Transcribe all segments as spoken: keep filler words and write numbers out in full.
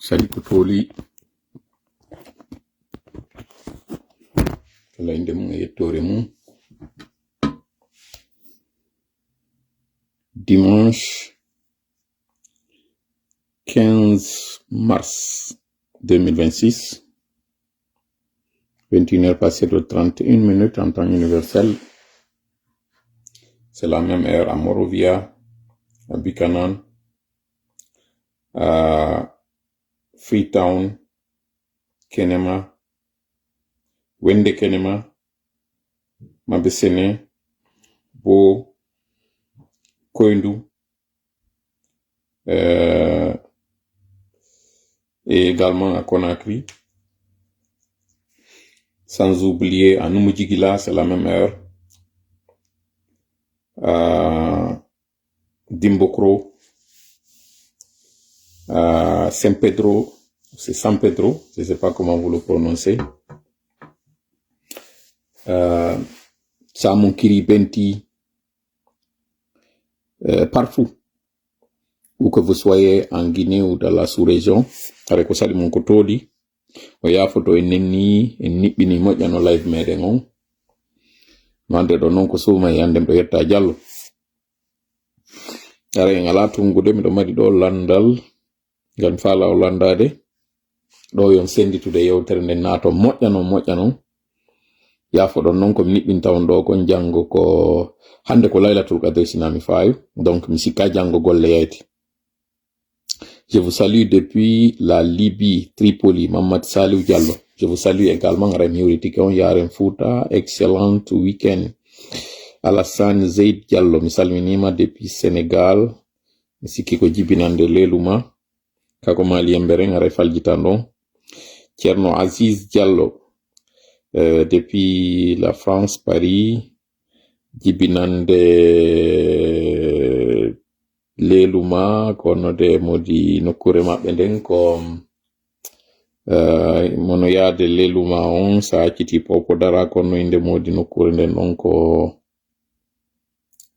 Sali ko tooli. Kala innde mum e yettoore mum. Dimanche quinze mars deux mille vingt-six, vingt et une heures passées de trente et une minutes en temps universel. C'est la même heure à Monrovia, à Buchanan, à Freetown, Kenema, Wende Kenema, Mabesene, Bo, Koindu, euh, et également à Conakry. Sans oublier à Noumoudjigila, c'est la même heure. Euh, Dimbokro, euh, San Pedro, c'est San Pedro, je ne sais pas comment vous le prononcez. Euh, Samon Kiribenti, euh, partout où que vous soyez en Guinée ou dans la sous-région, hare ko sali mon ko tooli. O yaafoto en nenni, en niɓɓini moƴƴano live meɗen on. No annde ɗo noon ko suuma e annde miɗo yetta Jallo. Ara en alaa tunngude, miɗo mari ɗo lanndal. Ngam faala o lanndaade. Ɗo yon sennditude yewtere nden naato moƴƴano, moƴƴano. Yaafoɗon noon ko mi niɓɓinta on ɗo kon janngo ko hannde ko Laylatul Qadri sinami faayo. Donc mi sikka janngo golle yayti. Je vous salue depuis la Libye, Tripoli, Mamad Saliou Diallo. Je vous salue également, haray mi hiwritike on, yaaren Fouta, excellent week-end. Alassane Zeid Diallo, mi salminima depuis Sénégal. Mi sikki ko jibinande leluma. Kako Mali yemberen, haray faljitan ɗon. Thierno Aziz Diallo, euh, depuis la France, Paris. Jibinande leluma, ko node modi nokkure maɓɓe nden ko, eh, mono yaade leluma on, sa acciti popo dara, kono inde modi nokkure nden ɗon ko,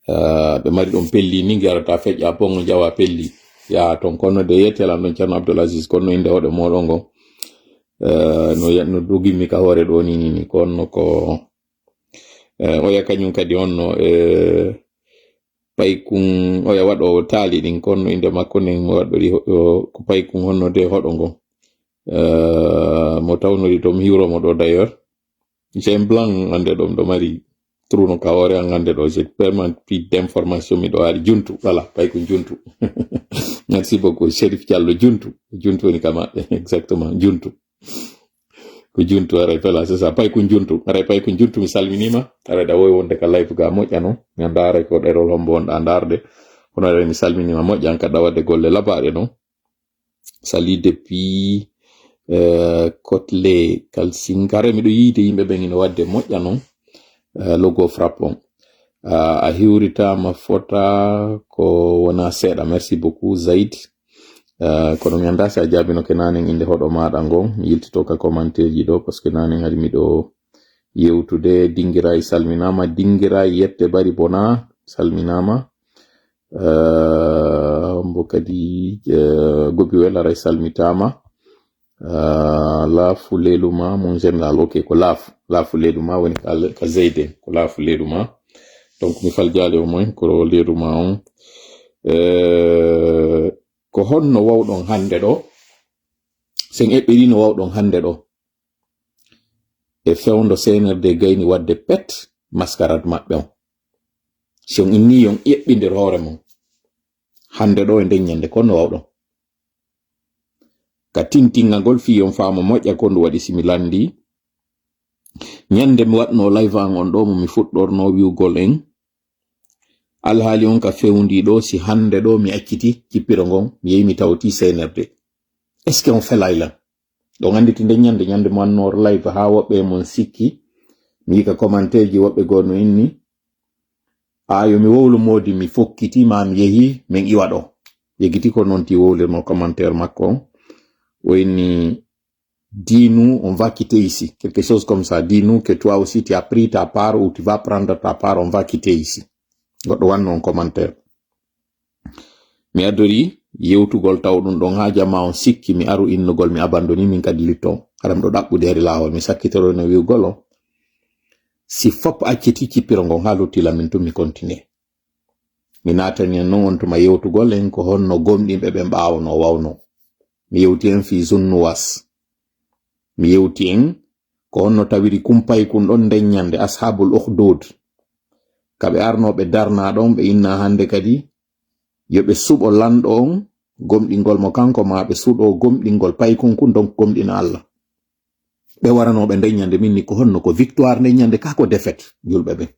eh, ɓe mari ɗon pelli ni, ngarata feƴƴa bongo jawa pelli. Ya ton kono de yettelan ɗon Ceerno Abdoul Aziz, kono inde hoɗo moɗon ngo. Eh, no ya-, no dogimmi ka hoore ɗo ni, ni, ni, kono ko, eh, oya kañum kadi on no, eh, paykun, oya waɗo taali ɗin, kono inde makko nden mo waɗɗori ho-, o, ko paykun honno de hoɗo ngo. Eh, mo tawnori to mi hiwro mo ɗo d'ailleurs. J'ai un blanc, ande ɗo, ɗo mari trou no ka hoore an, ande ɗo, j'ai vraiment plus d'information, miɗo ari juntu, voilà, paykun juntu. Merci beaucoup, Chérif Diallo, juntu. Juntu woni ka maɓɓe, exactement, juntu. Ko juntu, aray fela, c'est ça. Paykun juntu, aray paykun juntu, mi salminima. Aray da woy wonde ka live ga moƴƴano. Mi anda aray ko ɗerol hombo wonɗa ndarde. Kono aray mi salminima moƴƴan ka ɗawaɗde golle labaɗe ɗon. Sali depuis, euh, Kotle Kalsinkare. Miɗo yiide yimɓe ɓen ina wadde moƴƴa non. Euh, logo frappon. Euh, a hiwritama fota ko wona seeɗa. Merci beaucoup, Zaid. Euh, kono mi anda si a jaabino ke nanen inde hoɗo maɗa ngon. Mi yiltito ka commentaire ji ɗo, parce que nanen hari miɗo yewtude. Dingiray salminama. Dingiray yette bari bona salminama. Euh, mbo kadi, euh, gobi welaray salmitama. Euh, laafu leluma, mon général, ok, ko laafu. Laafu leluma woni ka, ka Zeyde, ko laafu leluma. Donc, mi fal jaale o moy, ko leluma on. Euh, ko honno wawɗon hannde ɗo? Sen eɓɓiri no wawɗon hannde ɗo? E fewndo C N R D gayni wadde pet mascarade maɓɓe on. Si on inni yon eɓɓindir hoore mon. Hannde ɗo e nden ñande, kon no wawɗon. Ka tintingagol fii yon faama moƴƴa, kon ɗum waɗi si mi lanndi. Ñande mi waɗno live an on ɗo, mo mi fuɗɗorno wi'ugol en. Alhaali on ka fewndi ɗo, si hannde ɗo mi acciti jippiro ngon, mi yehi mi tawti C N R D. Est-ce que on felay lan? Ɗon annditi nden ñande, ñande mo annor live haa woɓɓe e mon sikki. Mi yii ka commentaire ji woɓɓe goo no inni. Aa, yo mi wowlu moodi mi fokkiti ma mi yehi, min iwa ɗo. Yegiti ko non ti wowlirno commentaire makko on. O inni, dis-nous, on va quitter ici. Quelque chose comme ça. Dis-nous que toi aussi tu as pris ta part ou tu vas prendre ta part, on va quitter ici. Goɗɗo wanno on commentaire. Mi addori, yewtugol taw ɗum ɗon haa jama on sikki mi aru innugol mi abandoni min kadi litton. Haɗam ɗo ɗaɓɓude hari laawol mi sakkitoroyno wi'ugol on. Si fop acciti cippiro ngon haa lutti lamin tun mi continue. Mi naatani en non on tuma yewtugol en ko honno gomɗinɓe ɓen ɓaawo no wawno. Mi yewti en fii Zunnuwas. Mi yewti en ko honno tawiri kumpay kun ɗon nden ñande Ashabul Ukhdud. Ka ɓe arno ɓe darna ɗon ɓe inna hande kadi yo ɓe suɓo lanɗo on gomɗingol mo kanko ma ɓe suɗo gomɗingol paykun kun donc gomɗina Allah. Ɓe warano ɓe nden ñande min ni ko honno ko victoire nden ñande ka ko défaite julɓe ɓen.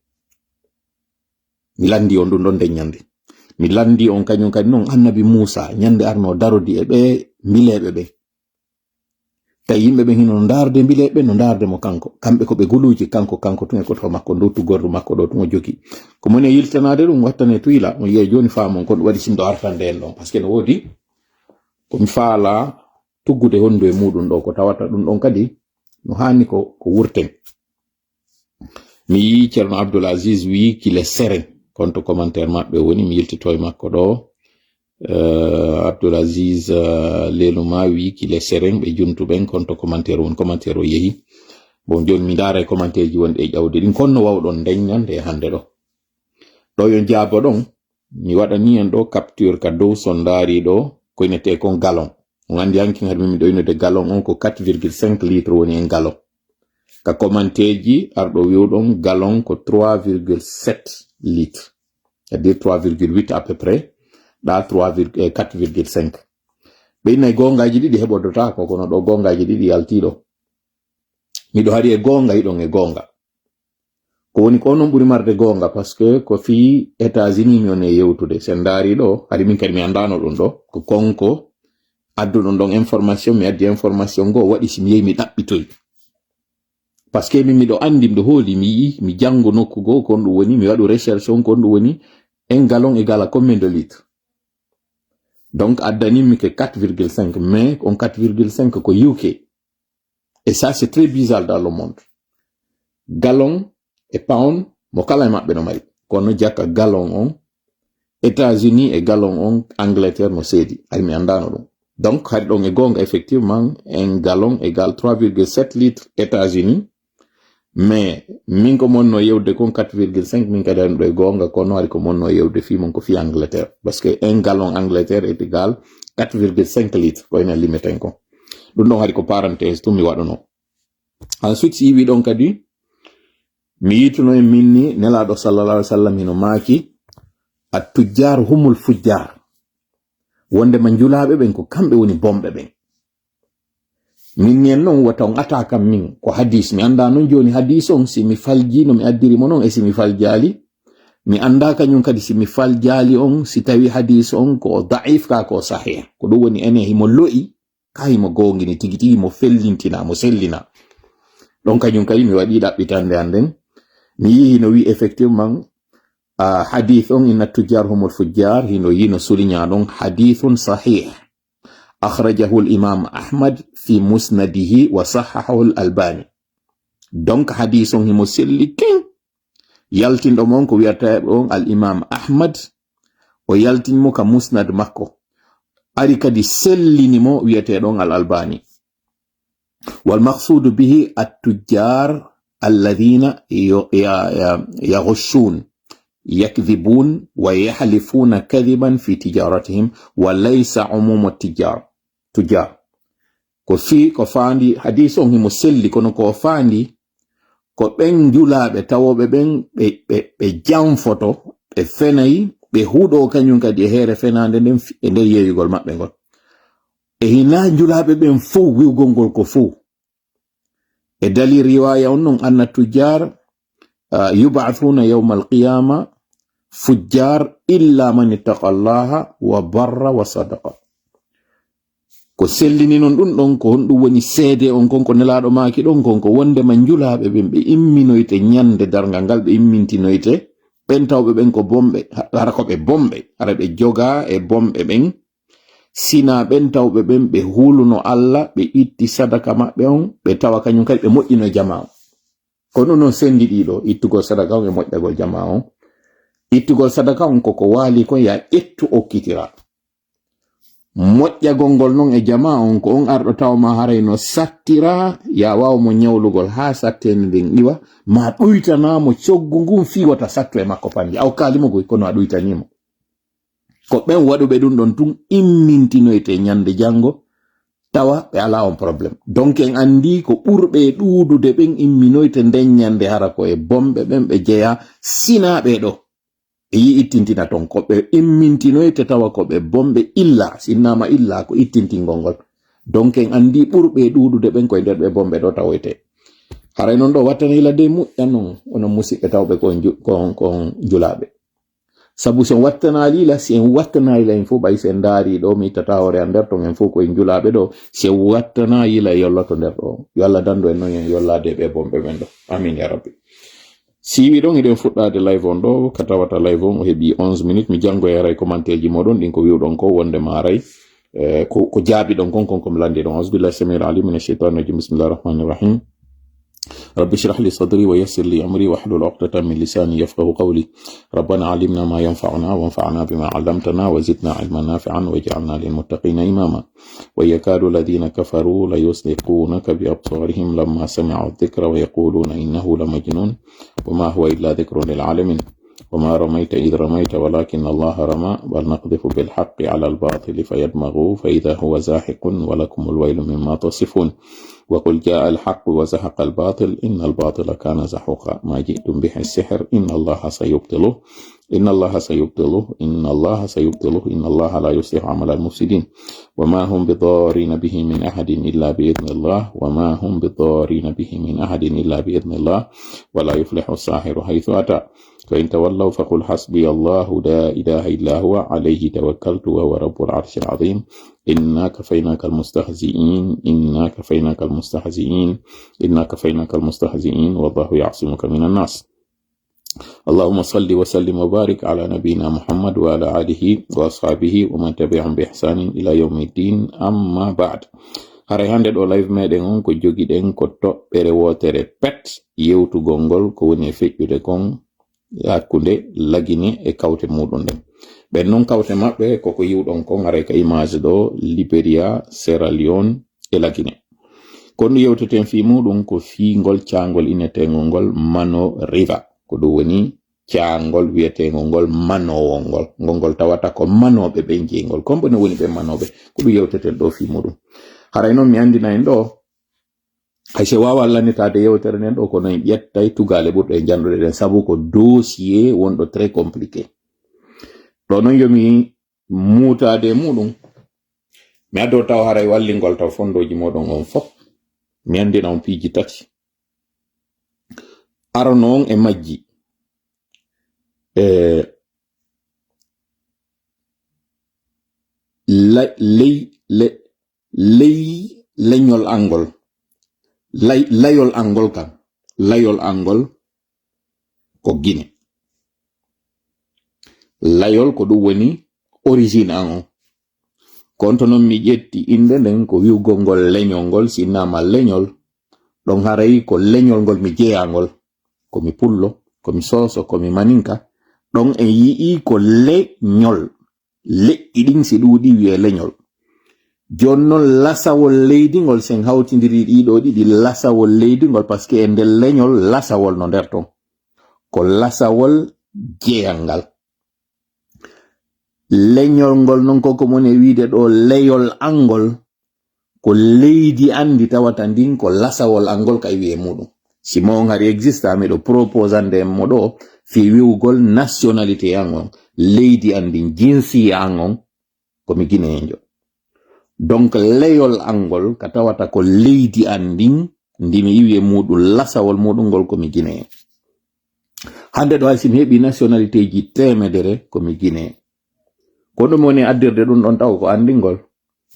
Mi landi on ɗum ɗon nden ñande. Mi landi on kañum kadi non annabi Muusa ñande arno darodi e ɓe mbileɓe ɓen. Tawi yimɓe ɓen hino no ndaarde mbileɓe ɓen no ndaarde mo kanko. Kamɓe ko ɓe guluuji kanko, kanko tun e koto makko, ndu tuggordu makko ɗo tun o jogi. Ko moni e yiltanaade ɗum wattane tuyla, on yi'ay jooni faamon kon ɗum waɗi sinɗo artande en ɗon. Par ce que no woodi ko mi faala tuggude hondu e muɗum ɗo ko tawata ɗum ɗon kadi no haani ko, ko wurten. Mi yii Ceerno Abdul Aziz wii kile seren, kon to commentaire maɓɓe woni, mi yiltito e makko ɗo. Eh, Abdul Aziz, eh, Leluma wii kile seren, ɓe juntu ɓen, kon to commentaire woni, commentaire o yehi. Bon, jooni mi ndaara e commentaire ji wonɗi e ƴawde ɗin, kon no wawɗon ndeññande e hannde ɗo. Ɗo yo jaabo ɗon, mi waɗani en ɗo capture ka dow, so ndaari ɗo, ko inete kon galon. On anndi hanki hari min mi ɗoynude galon on ko quatre virgule cinq litre woni en galon. Ka commentaire ji arɗo wi'uɗon galon ko trois virgule sept litre. C'est-à-dire trois virgule huit à peu près, ɗa trois virgule quatre virgule cinq. Ɓe inna e goongaaji ɗiɗi heɓodotaako, kono ɗo goongaaji ɗiɗi yaltiiɗo. Miɗo hari e goonga, hiɗon e goonga. Ko woni ko onon ɓuri marde goonga, par ce que ko fii États-Unis mi woni e yewtude. Sen ndaari ɗo, hari min kadi mi anndaano ɗum ɗo. Ko konko adduɗon ɗon information, mi addi information goo, waɗi si mi yehi mi ɗaɓɓitoy. Par ce que min miɗo anndi, miɗo hooli, mi yi'i, mi janngo nokku goo, kon ɗum woni, mi waɗu recherche on, kon ɗum woni, un gallon égale à combien de litres? Donc, addanimmi ke quatre virgule cinq, mais on quatre virgule cinq ko U K. Et ça, c'est très bizarre dans le monde. Gallon e pound, mo kala e maɓɓe no mari. Kono jaka gallon on, États-Unis e gallon on, Angleterre no seedi. Hari mi anndaano ɗum. Donc, hari ɗon e goonga, effectivement, un gallon égale trois virgule sept litres États-Unis. Mais, min ko monno yewde kon quatre virgule cinq, min kadi hari ɗo e goonga, kono hari ko monno yewde fii mon ko fii Angleterre. Par ce que un gallon Angleterre est égal quatre virgule cinq litres, ko enen limeten kon. Ɗum ɗon hari ko parenthèse tun mi waɗuno. Ensuite, si iwi ɗon kadi, mi yituno en min ni, Nelaaɗo sallallahu alaihi wasallam hino maaki, "At-tujjar humul fujjar." Wondema njulaaɓe ɓen ko kamɓe woni bomɓe ɓen. Min ni en non wata on ata kam min, ko hadis. Mi annda non jooni hadis on, si mi falji no mi addiri mo non, e si mi faljaali. Mi annda kañum kadi si mi faljaali on, si tawi hadis on ko da'if ka ko sahih. Ko ɗum woni ene himo lo'i, ka himo goongini tigi tigi, mo fellintina, mo sellina. Ɗon kañum kadi mi waɗi ɗaɓɓitande an nden. Mi yi'i hino wi'i effectivement, ah, hadith on inna tujjar humul fujjar, hino yino suliña ɗon hadithun sahih. Akhrajahu al-Imam Ahmad fi musnadihi wa sahhahahu al-Albani. Donc, hadith on himo selli kin. Yaltinɗo mo on ko wi'ata on al-Imam Ahmad. O yaltini mo ka musnad makko. Ari kadi sellini mo wi'eteɗo on al-Albani. Wal maqsudu bihi at-tujjar alladhina yu-, ya-, ya-, yaghushun, yakdhibun wa yahlifuna kadhiban fi tijaratihim wa laysa umumu tijjar, tujjar. Ko fi, ko faandi, hadis on himo selli, kono ko faandi, ko ɓen njulaaɓe tawooɓe ɓen, ɓe, ɓe, ɓe janfoto, ɓe fenay, ɓe huɗo kañum kadi e heere fenaande nden fi-, e nder yeeyugol maɓɓe ngol. E hinaa njulaaɓe ɓen fow, wi'ugol ngol ko fow. E dalil riwaya on non, anna tujjar, ah, yub'athuna yawmal qiyama fujjar illa man ittaqa Allaha wa barra wa sadaqa. Ko sellini non ɗum ɗon, ko honɗum woni seede on kon, ko Nelaaɗo maaki ɗon kon, ko wondema njulaaɓe ɓen ɓe imminoyte ñande darngal ngal, ɓe immintinoyte, ɓen tawɓe ɓen ko bomɓe, hara ko ɓe bomɓe, hara ɓe jogaa e bomɓe ɓen, sina ɓen tawɓe ɓen ɓe huluno Alla, ɓe itti sadaka maɓɓe on, ɓe tawa kañum kadi ɓe moƴƴino jamaa on. Kono non sendi ɗiɗo, ittugol sadaka on e moƴƴagol jamaa on. Ittugol sadaka on koko waali kon, ya ƴettu okkitira. Moƴƴagol ngol non e jamaa on, ko on arɗo tawa ma haray no sattira, ya waaw mo ñawlugol haa sattende nden iwa, ma ɗuytana mo coggu ngun fii wota sattu e makko panndi. Aw kaalimo goy, kono a ɗuytanii mo. Ko ɓen waɗuɓe ɗun ɗon tun immintinoyte ñande janngo, tawa ɓe alaa on problème. Donc, en anndi ko ɓurɓe e ɗuuɗude ɓen imminoyte nden ñande, hara ko e bomɓe ɓen ɓe jeyaa, sinaa ɓee ɗoo. E yi ittintina ton, ko ɓe immintinoyte tawa ko ɓe bomɓe illa, sinnaama illa ko ittintingol ngol. Donc, en anndi ɓurɓe e ɗuuɗude ɓen ko e nder ɓe bomɓe ɗoo tawoyte. Haray non ɗoo wattana yila de muƴƴa non, onon musiɓɓe tawɓe ko on ju-, ko on, ko on julaaɓe. Sabu si on wattanaali yila, si en wattanaali yila en fof, ɓay si en ndaari ɗoo, mi ittata hoore an nder ton, en fof ko en julaaɓe ɗoo, si en wattanaa yila e yolloto nder ɗoo. Yo Allah dandu en non en yollaade ɓe bomɓe ɓen ɗoo. Amin ya Rabbi. Si wi ɗon hiɗen fuɗɗaade live on ɗoo, ka tawata live on o heɓi onze minutes, mi janngoya haray commentaire ji moɗon ɗin ko wiwɗon ko wonde ma haray, eh, ko, ko jaabi ɗon kon, kon ko mi lanndi ɗon. أعوذ بالله السميع العليم من الشيطان الرجيم. بسم الله الرحمن الرحيم. رب اشرح لي صدري ويسر لي أمري واحلل عقدة من لساني يفقهوا قولي. ربنا علمنا ما ينفعنا وانفعنا بما علمتنا وزدنا علما نافعا واجعلنا للمتقين إماما. ويكاد الذين كفروا ليزلقونك بأبصارهم لما سمعوا الذكر ويقولون إنه لمجنون وما هو إلا ذكر للعالمين. وما رميت إذ رميت ولكن الله رمى بل نقذف بالحق على الباطل فيدمغه فإذا هو زاهق ولكم الويل مما تصفون. وقل جاء الحق وزهق الباطل إن الباطل كان زهوقا. ما جئتم به السحر إن الله سيبطله إن الله سيبطله إن الله سيبطله إن الله لا يصلح عمل المفسدين. وما هم بضارين به من أحد إلا بإذن الله وما هم بضارين به من أحد إلا بإذن الله ولا يفلح الساحر حيث أتى. فإن تولوا فقل حسبي الله لا إله إلا هو عليه توكلت وهو رب العرش العظيم. إنا كفيناك المستهزئين إنا كفيناك المستهزئين إنا كفيناك المستهزئين والله يعصمك من الناس. اللهم صل وسلم وبارك على نبينا محمد وعلى آله وأصحابه ومن تبعهم بإحسان إلى يوم الدين. أما بعد. Haray hannde ɗoo live meɗen on ko jogiɗen ko toɓɓere wootere pet yewtugol ngol ko woni e feƴƴude kon hakkunde Lagine e kawte muɗum ɗen. Ɓen non kawte maɓɓe koko yiwɗon kon haray ka image ɗoo, Liberia, Sierra Leone e Lagine. Kon ɗum yewteten fii muɗum ko fii ngol caangol inetengol ngol Mano River. Ko ɗum woni caangol wi'eteengol ngol manowol ngol. Ngol ngol tawata ko manooɓe ɓen jeyi ngol. Kon ɓe no woni ɓen manooɓe? Ko ɗum yewteten ɗoo fii muɗum. Haray non mi anndina en ɗoo, hay si en waawaa lannitaade yewtere nden ɗoo, kono en ƴettay tugaale ɓurɗe e jannduɗe ɗen, sabu ko dossier wonɗo très compliqué. Ɗoo non yo mi muutaade e muɗum. Mi addoo taw haray wallingol taw fonndooji mooɗon on fof. Mi anndina on piiji tati. Arono on e majji. E la-, ley, le-, ley leñol angol. Lay-, layol angol kan. Layol angol ko Gine. Layol ko ɗum woni origine an on. Kono to non mi ƴetti innde nden ko wi'ugol ngol leñol ngol, si innama leñol, ɗon haray ko leñol ngol mi jeyaa ngol. Ko mi pullo, ko mi sooso, ko mi maninka. Ɗon en yi'ii ko leñol. Leƴƴi ɗin si ɗuuɗii wi'ee leñol. Jooni non lasawol leydi ngol, si en hawtindiri ɗii ɗoo ɗiɗi, lasawol leydi ngol, parce que e nder leñol lasawol no nder ton. Ko lasawol jeyal ngal. Leñol ngol non ko ko moni e wi'ude ɗoo leyol angol, ko leydi an ndi tawata ndin ko lasawol angol kay wi'ee muɗum. Si mo on hari exista, miɗo proposande mo ɗoo fii wi'ugol nationalité an on, leydi an ndin, jinsiya an on, ko mi Gineejo. Donc, leyol angol ka tawata ko leydi an ndin, ndi mi iwi e muɗum lasawol muɗum ngol ko mi Gineejo. Hannde ɗoo hay si mi heɓii nationalité ji teemedere ko mi Gineejo. Ko ɗum woni addirde ɗum ɗon taw ko anndingol.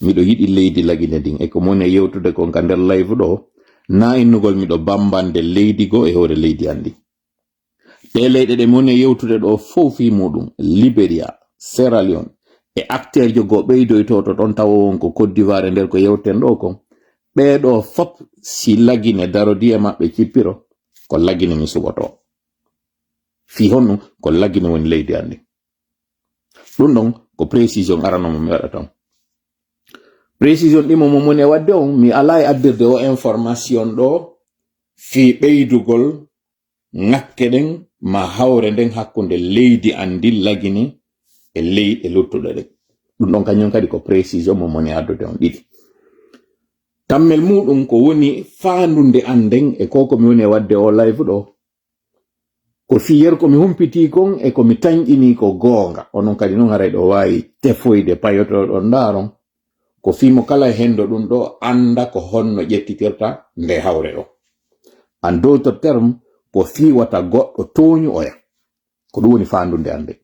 Miɗo yiɗi leydi Lagine ndin. E ko moni e yewtude kon ka nder live ɗoo, na innugol miɗo bambande leydi goo e hoore leydi an ndin. Ɗee leyɗe ɗe moni e yewtude ɗoo fow fii muɗum, Liberia, Sierra Leone, e acteur jo goo ɓeydoytoo to ɗon tawo won ko Côte d'Ivoire e nder ko yewten ɗoo kon. Ɓee ɗoo fop si Lagine darodii e maɓɓe cippiro, ko Lagine mi suɓotoo. Fii honɗum? Ko Lagine woni leydi an ndin. Ɗum ɗon ko précision arano mo mi waɗata on. Précision ɗimo mo mone waɗde on, mi alaa e addirde o information ɗo fii ɓeydugol ŋakke ɗen ma hawre nden hakkunde leydi an ndi Lagine e ley e luttuɗe ɗen. Ɗum ɗon kañum kadi ko précision mo mone addude on ɗiɗi. Tammel muɗum ko woni faandunde an nden e ko ko mi woni e waɗde o live ɗo. Ko fii yeru ko mi humpitii kon e ko mi tanƴinii ko goonga. Onon kadi non haray ɗo waawi tefoyde payotoɗon ndaaron. Ko fii mo kala e hendo ɗum ɗo annda ko honno ƴettitirta nde hawre ɗo. En d'autres termes, ko fii wata goɗɗo tooñu oya. Ko ɗum woni faandunde an nde.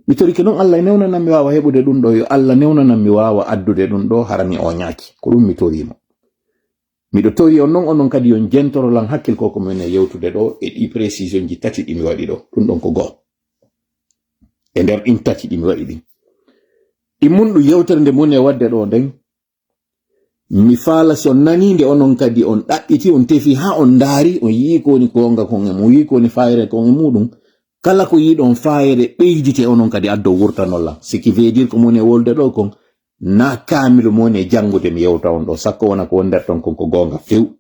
Mi torike non Allah newnanan mi waawa heɓude ɗum ɗo, yo Allah newnanan mi waawa addude ɗum ɗo, hara mi oñaaki. Ko ɗum mi toriimo. Miɗo tori on non, onon kadi on jentoro lan hakkil ko ko mi woni e yewtude ɗo e ɗi précision ji tati ɗi mi waɗi ɗo. Ɗum ɗon ko goo. E nder ɗin tati ɗi mi waɗi ɗin. Ɗi mun ɗum yewtere nde moni e waɗde ɗo nden. Mi faala si on nanii nde onon kadi on ɗaɓɓiti, on tefi haa on ndaari, on yi'i ko woni goonga kon e mum, on yi'i ko woni faayre kon e muɗum. Kala ko yiɗon faayre ɓeydite onon kadi addo wurtanon lan. Ce qui veut dire ko moni e wolde ɗo kon, na kaamilu mo woni e janngude mi yewta on ɗo, sakko wona ko woni nder ton kon ko goonga few.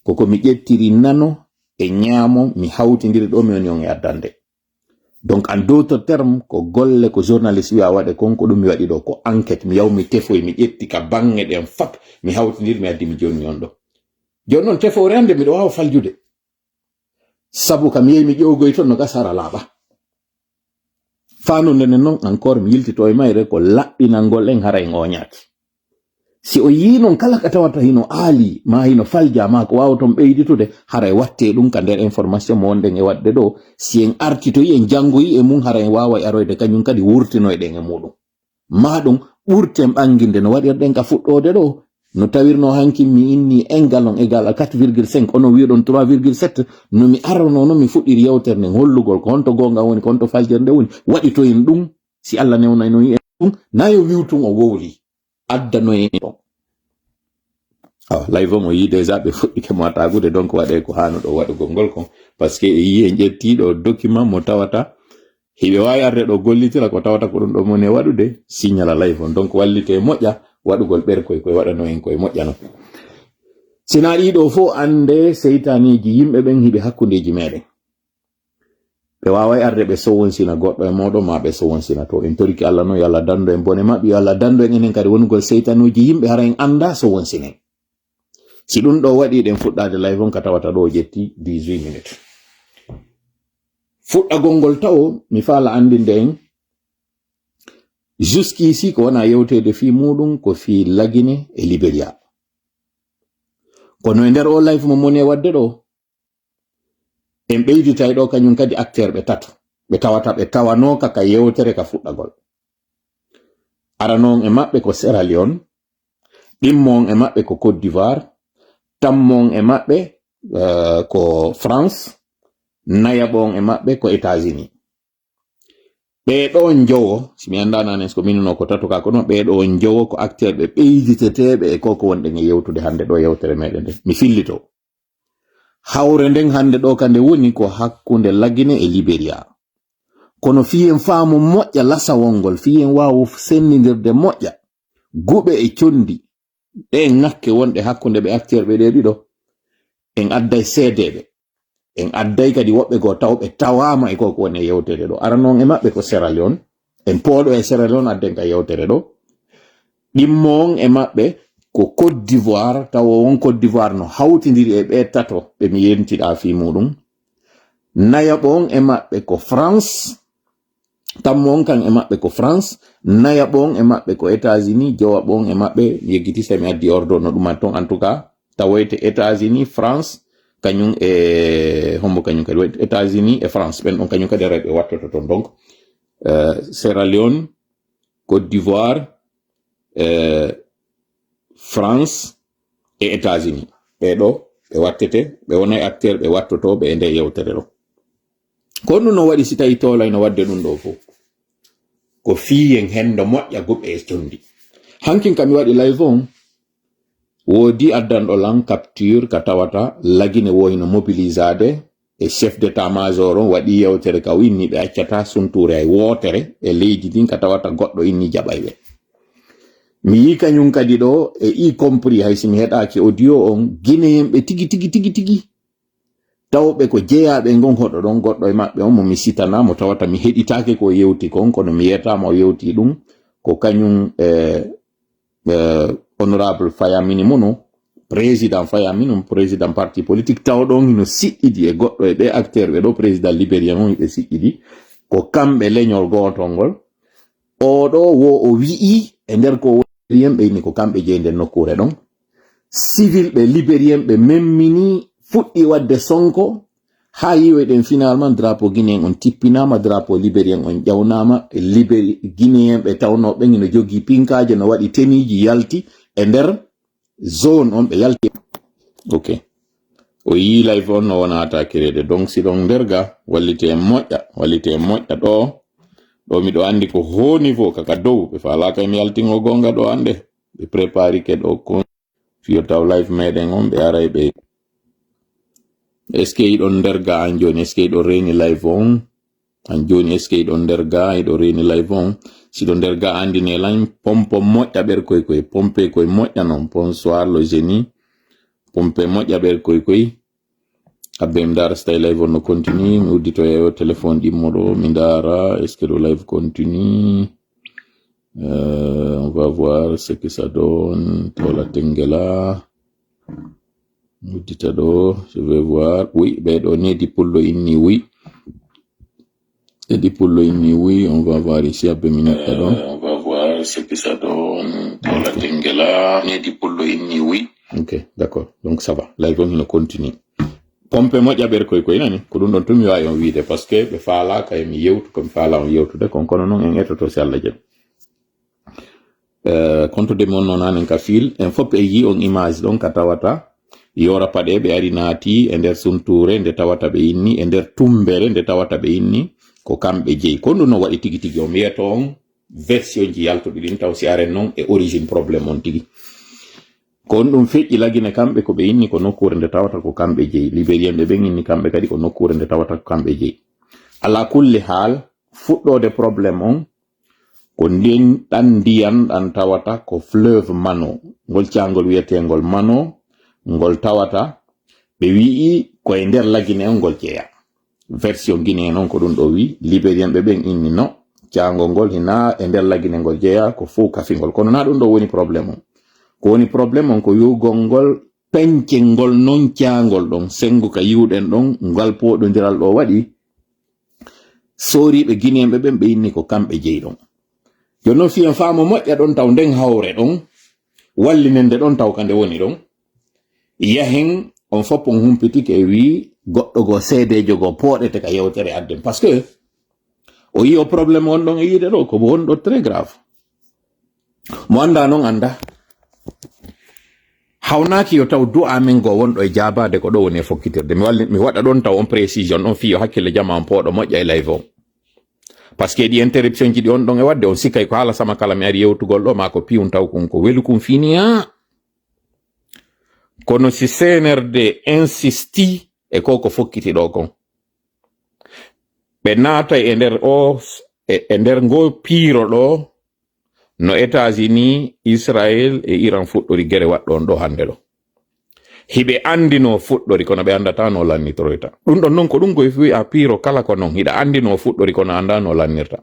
Ko ko mi ƴettiri nano e ñaamo, mi hawtindiri ɗo mi woni on e addande. Donc, en d'autres termes, ko golle ko journaliste wiya waɗe kon, ko ɗum mi waɗi ɗo, ko enquête, mi yaw mi tefoy, mi ƴetti ka baŋŋe ɗen fat, mi hawtindiri, mi addi mi jonni on ɗo. Jooni non tefoore an nde miɗo waawa faljude. Sabu ka mi yehi mi ƴeewoyi ton no gasa hara laaɓa. Faa no ndenen non encore mi yiltito e mayre ko laɓɓinangol en hara en oñaaki. Si o yii non kala ka tawata hino aali, maa hino falja, maa ko waawaton ɓeyditude, hara e wattee ɗum ka nder information mo wonɗen e waɗde ɗo. Si en artitoyi, en janngoyi e mum, hara en waaway aroyde kañum kadi wurtinoyɗen e muɗum. Maa ɗum ɓurten ɓanginde no waɗirɗen ka fuɗɗoode ɗo. No tawirno hanki mi inni un gallon égal à quatre virgule cinq, onon wi'uɗon trois virgule sept. No mi arono, no mi fuɗɗiri yewtere nden, hollugol ko honto goonga woni, ko honto faljere nde woni, waɗitoyen ɗum, si Allah newnayno en ɗum, na yo wi'u tun o wowli, addanoyen ɗum. Awa, live on o yii déjà ɓe fuɗɗike mo attaquude, donc waɗee ko haanuɗo waɗugol ngol kon, parce que e yii en ƴettii ɗo document mo tawata hiɓe waawi arde ɗo gollitira ko tawata ko ɗum ɗo moni e waɗude, signala live on. Donc wallite moƴƴa waɗugol ɓerkoy koye waɗano en koye moƴƴa non. Sinaa ɗii ɗo fof annde seytaneeji yimɓe ɓen hiɓe hakkundeeji meɗen. Ɓe waaway arde ɓe sowonsina goɗɗo e mooɗon, maa ɓe sowonsina to. En toriki Allah non, yo Allah dandu en bone maɓɓe, yo Allah dandu en enen kadi wonugol seytanuuji yimɓe, hara en annda sowonsinen. Si ɗum ɗo waɗi, ɗen fuɗɗaade live on ka tawata ɗo o ƴetti dix-huit minutes. Fuɗɗagol ngol tawo, mi faala anndinde en, jusqu'ici ko wona yewteede fii muɗum ko fii Lagine e Liberia. Kono e nder o live mo moni e waɗde ɗo, en ɓeyditay ɗo kañum kadi acteur ɓe tato. Ɓe tawata ɓe tawanooka ka yewtere ka fuɗɗagol. Arano on e maɓɓe ko Sierra Leone, ɗimmo on e maɓɓe ko Côte d'Ivoire, tammo on e maɓɓe, eh, ko France, nayaɓo on e maɓɓe ko États-Unis. Ɓee ɗo njowo, si mi anndaano anes ko minuno ko tato ka, kono ɓee ɗo njowo ko acteur ɓe ɓeyditeteeɓe e ko ko wonɗen e yewtude hannde ɗo yewtere meɗen nde. Mi fillito. Hawre nden hannde ɗo ka nde woni ko hakkunde Lagine e Liberia. Kono fii en faamu moƴƴa lasawol ngol, fii en waawu senndindirde moƴƴa guɓe e conndi, ɗe ŋakke wonɗe hakkunde ɓe acteur ɓe ɗe ɗiɗo, en adday seedeeɓe. En adday kadi woɓɓe goo taw ɓe tawaama e ko ko woni e yewtere ɗo. Arano on e maɓɓe ko Sierra Leone. En pooɗo e Sierra Leone adden ka yewtere ɗo. Ɗimmo on e maɓɓe ko Côte d'Ivoire, tawo on Côte d'Ivoire no hawtindiri e ɓe tato ɓe mi yentiɗaa fii muɗum. Nayaɓo on e maɓɓe ko France, tammo on kan e maɓɓe ko France, nayaɓo on e maɓɓe ko États-Unis, jowaɓo on e maɓɓe, mi yeggiti se mi addi ordre no ɗum ton, en tout cas, tawoyte États-Unis, France, kañum e, hombo kañum kadi waɗi, États-Unis e France, ɓen ɗon kañum kadi aray ɓe wattoto ton. Donc, euh, Sierra Leone, Côte d'Ivoire, euh, France e États-Unis. Ɓee ɗo, ɓe wattete, ɓe wonay acteur, ɓe wattotooɓe e nde yewtere ɗo. Ko honɗum no waɗi si tawi toolay no waɗde ɗum ɗo fof? Ko fii en hendo moƴƴa guɓe e conndi. Hankin ka mi waɗi live on, woodi addanɗo lan capture ka tawata Lagine woyno mobilisaade e chef d'état-major on waɗi yewtere ka o inni ɓe accata suntuure hay wootere e leydi ndin ka tawata goɗɗo inni jaɓay ɓe. Mi yii kañum kadi ɗo, e y compris hay si mi heɗaaki audio on, Guinéen ɓe tigi, tigi, tigi, tigi. Tawɓe ko jeyaaɓe e ngon hoɗo ɗon, goɗɗo e maɓɓe on mo mi sitanaa, mo tawata mi heɗitaake ko o yewti kon, kono mi yeetaama o yewti ɗum, ko kañum, eh, eh, honorable Fayamini Mono, président Fayamini, président parti politique, taw ɗon hino siɗɗidi e goɗɗo e ɓe acteur ɓe ɗo, président libérien on hiɓe siɗɗidi, ko kamɓe leñol gootol ngol. Oɗo wo o wi'i e nder ko woni libérien ɓe inni ko kamɓe jeyi nder nokkuure ɗon. Civil ɓe libérien ɓe memmini fuɗɗi wadde sonko haa yiwoyɗen finalement drapeau guinéen on tippinaama, drapeau libérien on ƴawnaama. Libéri guinéen ɓe tawnoo ɓen ino jogii pinkaaje no waɗi teniiji yalti e nder zone on ɓe yalti. Ok. O yii live on no wona attaquereede. Donc si ɗon nder ga, wallite en moƴƴa, wallite en moƴƴa ɗo. Ɗo miɗo anndi ko haut niveau kaka dow. Ɓe faalaaka e mi yaltingo gonga ɗo annde. Ɓe préparike ɗo kon. Fiyo taw live meɗen on, ɓe aray ɓe. Est-ce que iɗon nder ga an jooni? Est-ce que iɗon reeni live on? An jooni, est-ce que iɗon nder ga, iɗo reeni live on? Si ɗon nder ga, anndine lan, pompo moƴƴa ɓer koy koy, pompe koy moƴƴa non. Bonsoir, le génie. Pompe moƴƴa ɓer koy koy. Abbe, mi ndaara si tawi live on no continue, mi udditoya yo téléphone ɗimmo ɗo, mi ndaara, est-ce que ɗo live continue? Euh, on va voir ce que ça donne. Tola Tengela. Uddita ɗo, je vais voir. Oui, ɓe ɗo Nedi Pullo inni, oui. Nedi Pullo inni, oui, on va voir ici, abbe mi natta ɗo. Euh, on va voir ce que ça donne. Tola Tengela. Nedi Pullo inni, oui. Ok, d'accord. Donc ça va. Live on hino continue. Pompe moƴƴa ɓer koy koy nani. Ko ɗum ɗon tun mi waawi on wiide, parce que ɓe faalaaka e mi yewtu ko mi faala on yewtude kon, kono non en etoto si Allah jaɓi. Eh, kontude mi on noon hanen ka fil, en fof en yii on image ɗon ka tawata yoora paɗe ɓe ari naati e nder suntuure nde tawata ɓe inni, e nder tumbere nde tawata ɓe inni, ko kamɓe jeyi. Ko ɗum no waɗi tigi tigi, on wiyato on version ji yaltuɗi ɗin taw si aren noon e origine problème on tigi. Ko on ɗum feƴƴi lagine kamɓe ko ɓe inni ko nokkuure nde tawata ko kamɓe jeyi. Libérien ɓe ɓen inni kamɓe kadi ko nokkuure nde tawata ko kamɓe jeyi. Ala kulli haal, fuɗɗoode problème on, ko ndin ɗan ndiyan ɗan tawata ko fleuve Mano. Ngol caangol wiyeteengol Mano, ngol tawata ɓe wi'i ko e nder lagine on ngol jeya. Version Guinée noon ko ɗum ɗo wi, Libérien ɓe ɓen inni no, caangol ngol hina e nder lagine ngol jeya, ko fow kafingol. Kono na ɗum ɗo woni problème on. Ko woni problème on ko wi'ugol ngol pencengol noon caangol ɗon, sengo ka yiwɗen ɗon, ngal pooɗondiral ɗo waɗi, sooriiɓe Guinéen ɓe ɓen ɓe inni ko kamɓe jeyi ɗon. Jooni noon, fiyen faamo moƴƴa ɗon taw nden hawre ɗon, wallinende ɗon taw ka nde woni ɗon. Yahen, on fof on humpitike e wii goɗɗo goo seedeejo goo pooɗete ka yewtere adden. Parce que o yi'o problème won ɗon e yiide ɗo, ko won ɗo très grave. Mo annda noon annda. Hawnaaki yo taw du'a men goo won ɗo e jaabaade ko ɗo woni e fokkitirde. Mi walli, mi waɗa ɗon taw on précision on fii yo hakkille jama on pooɗo moƴƴa e live on. Parce que ɗi interruption ji ɗi on ɗon e waɗde on sikkay ko haala sama kala mi ari yewtugol ɗo ma ko piyun taw kun ko welu kun fini ha. Kono si C N R D insisti e ko ko fokkiti ɗo kon. Ɓe naatay e nder o, e, e nder ngo piiro ɗo, no États-Unis, Israël e Iran fuɗɗori gere waɗɗo on ɗo hannde ɗo. Hiɓe anndi no fuɗɗori, kono ɓe anndata no lannitoroyta. Ɗum ɗon non ko ɗum koye fii a piiro kala ko non. Hiɗa anndi no fuɗɗori, kono annda no lannirta.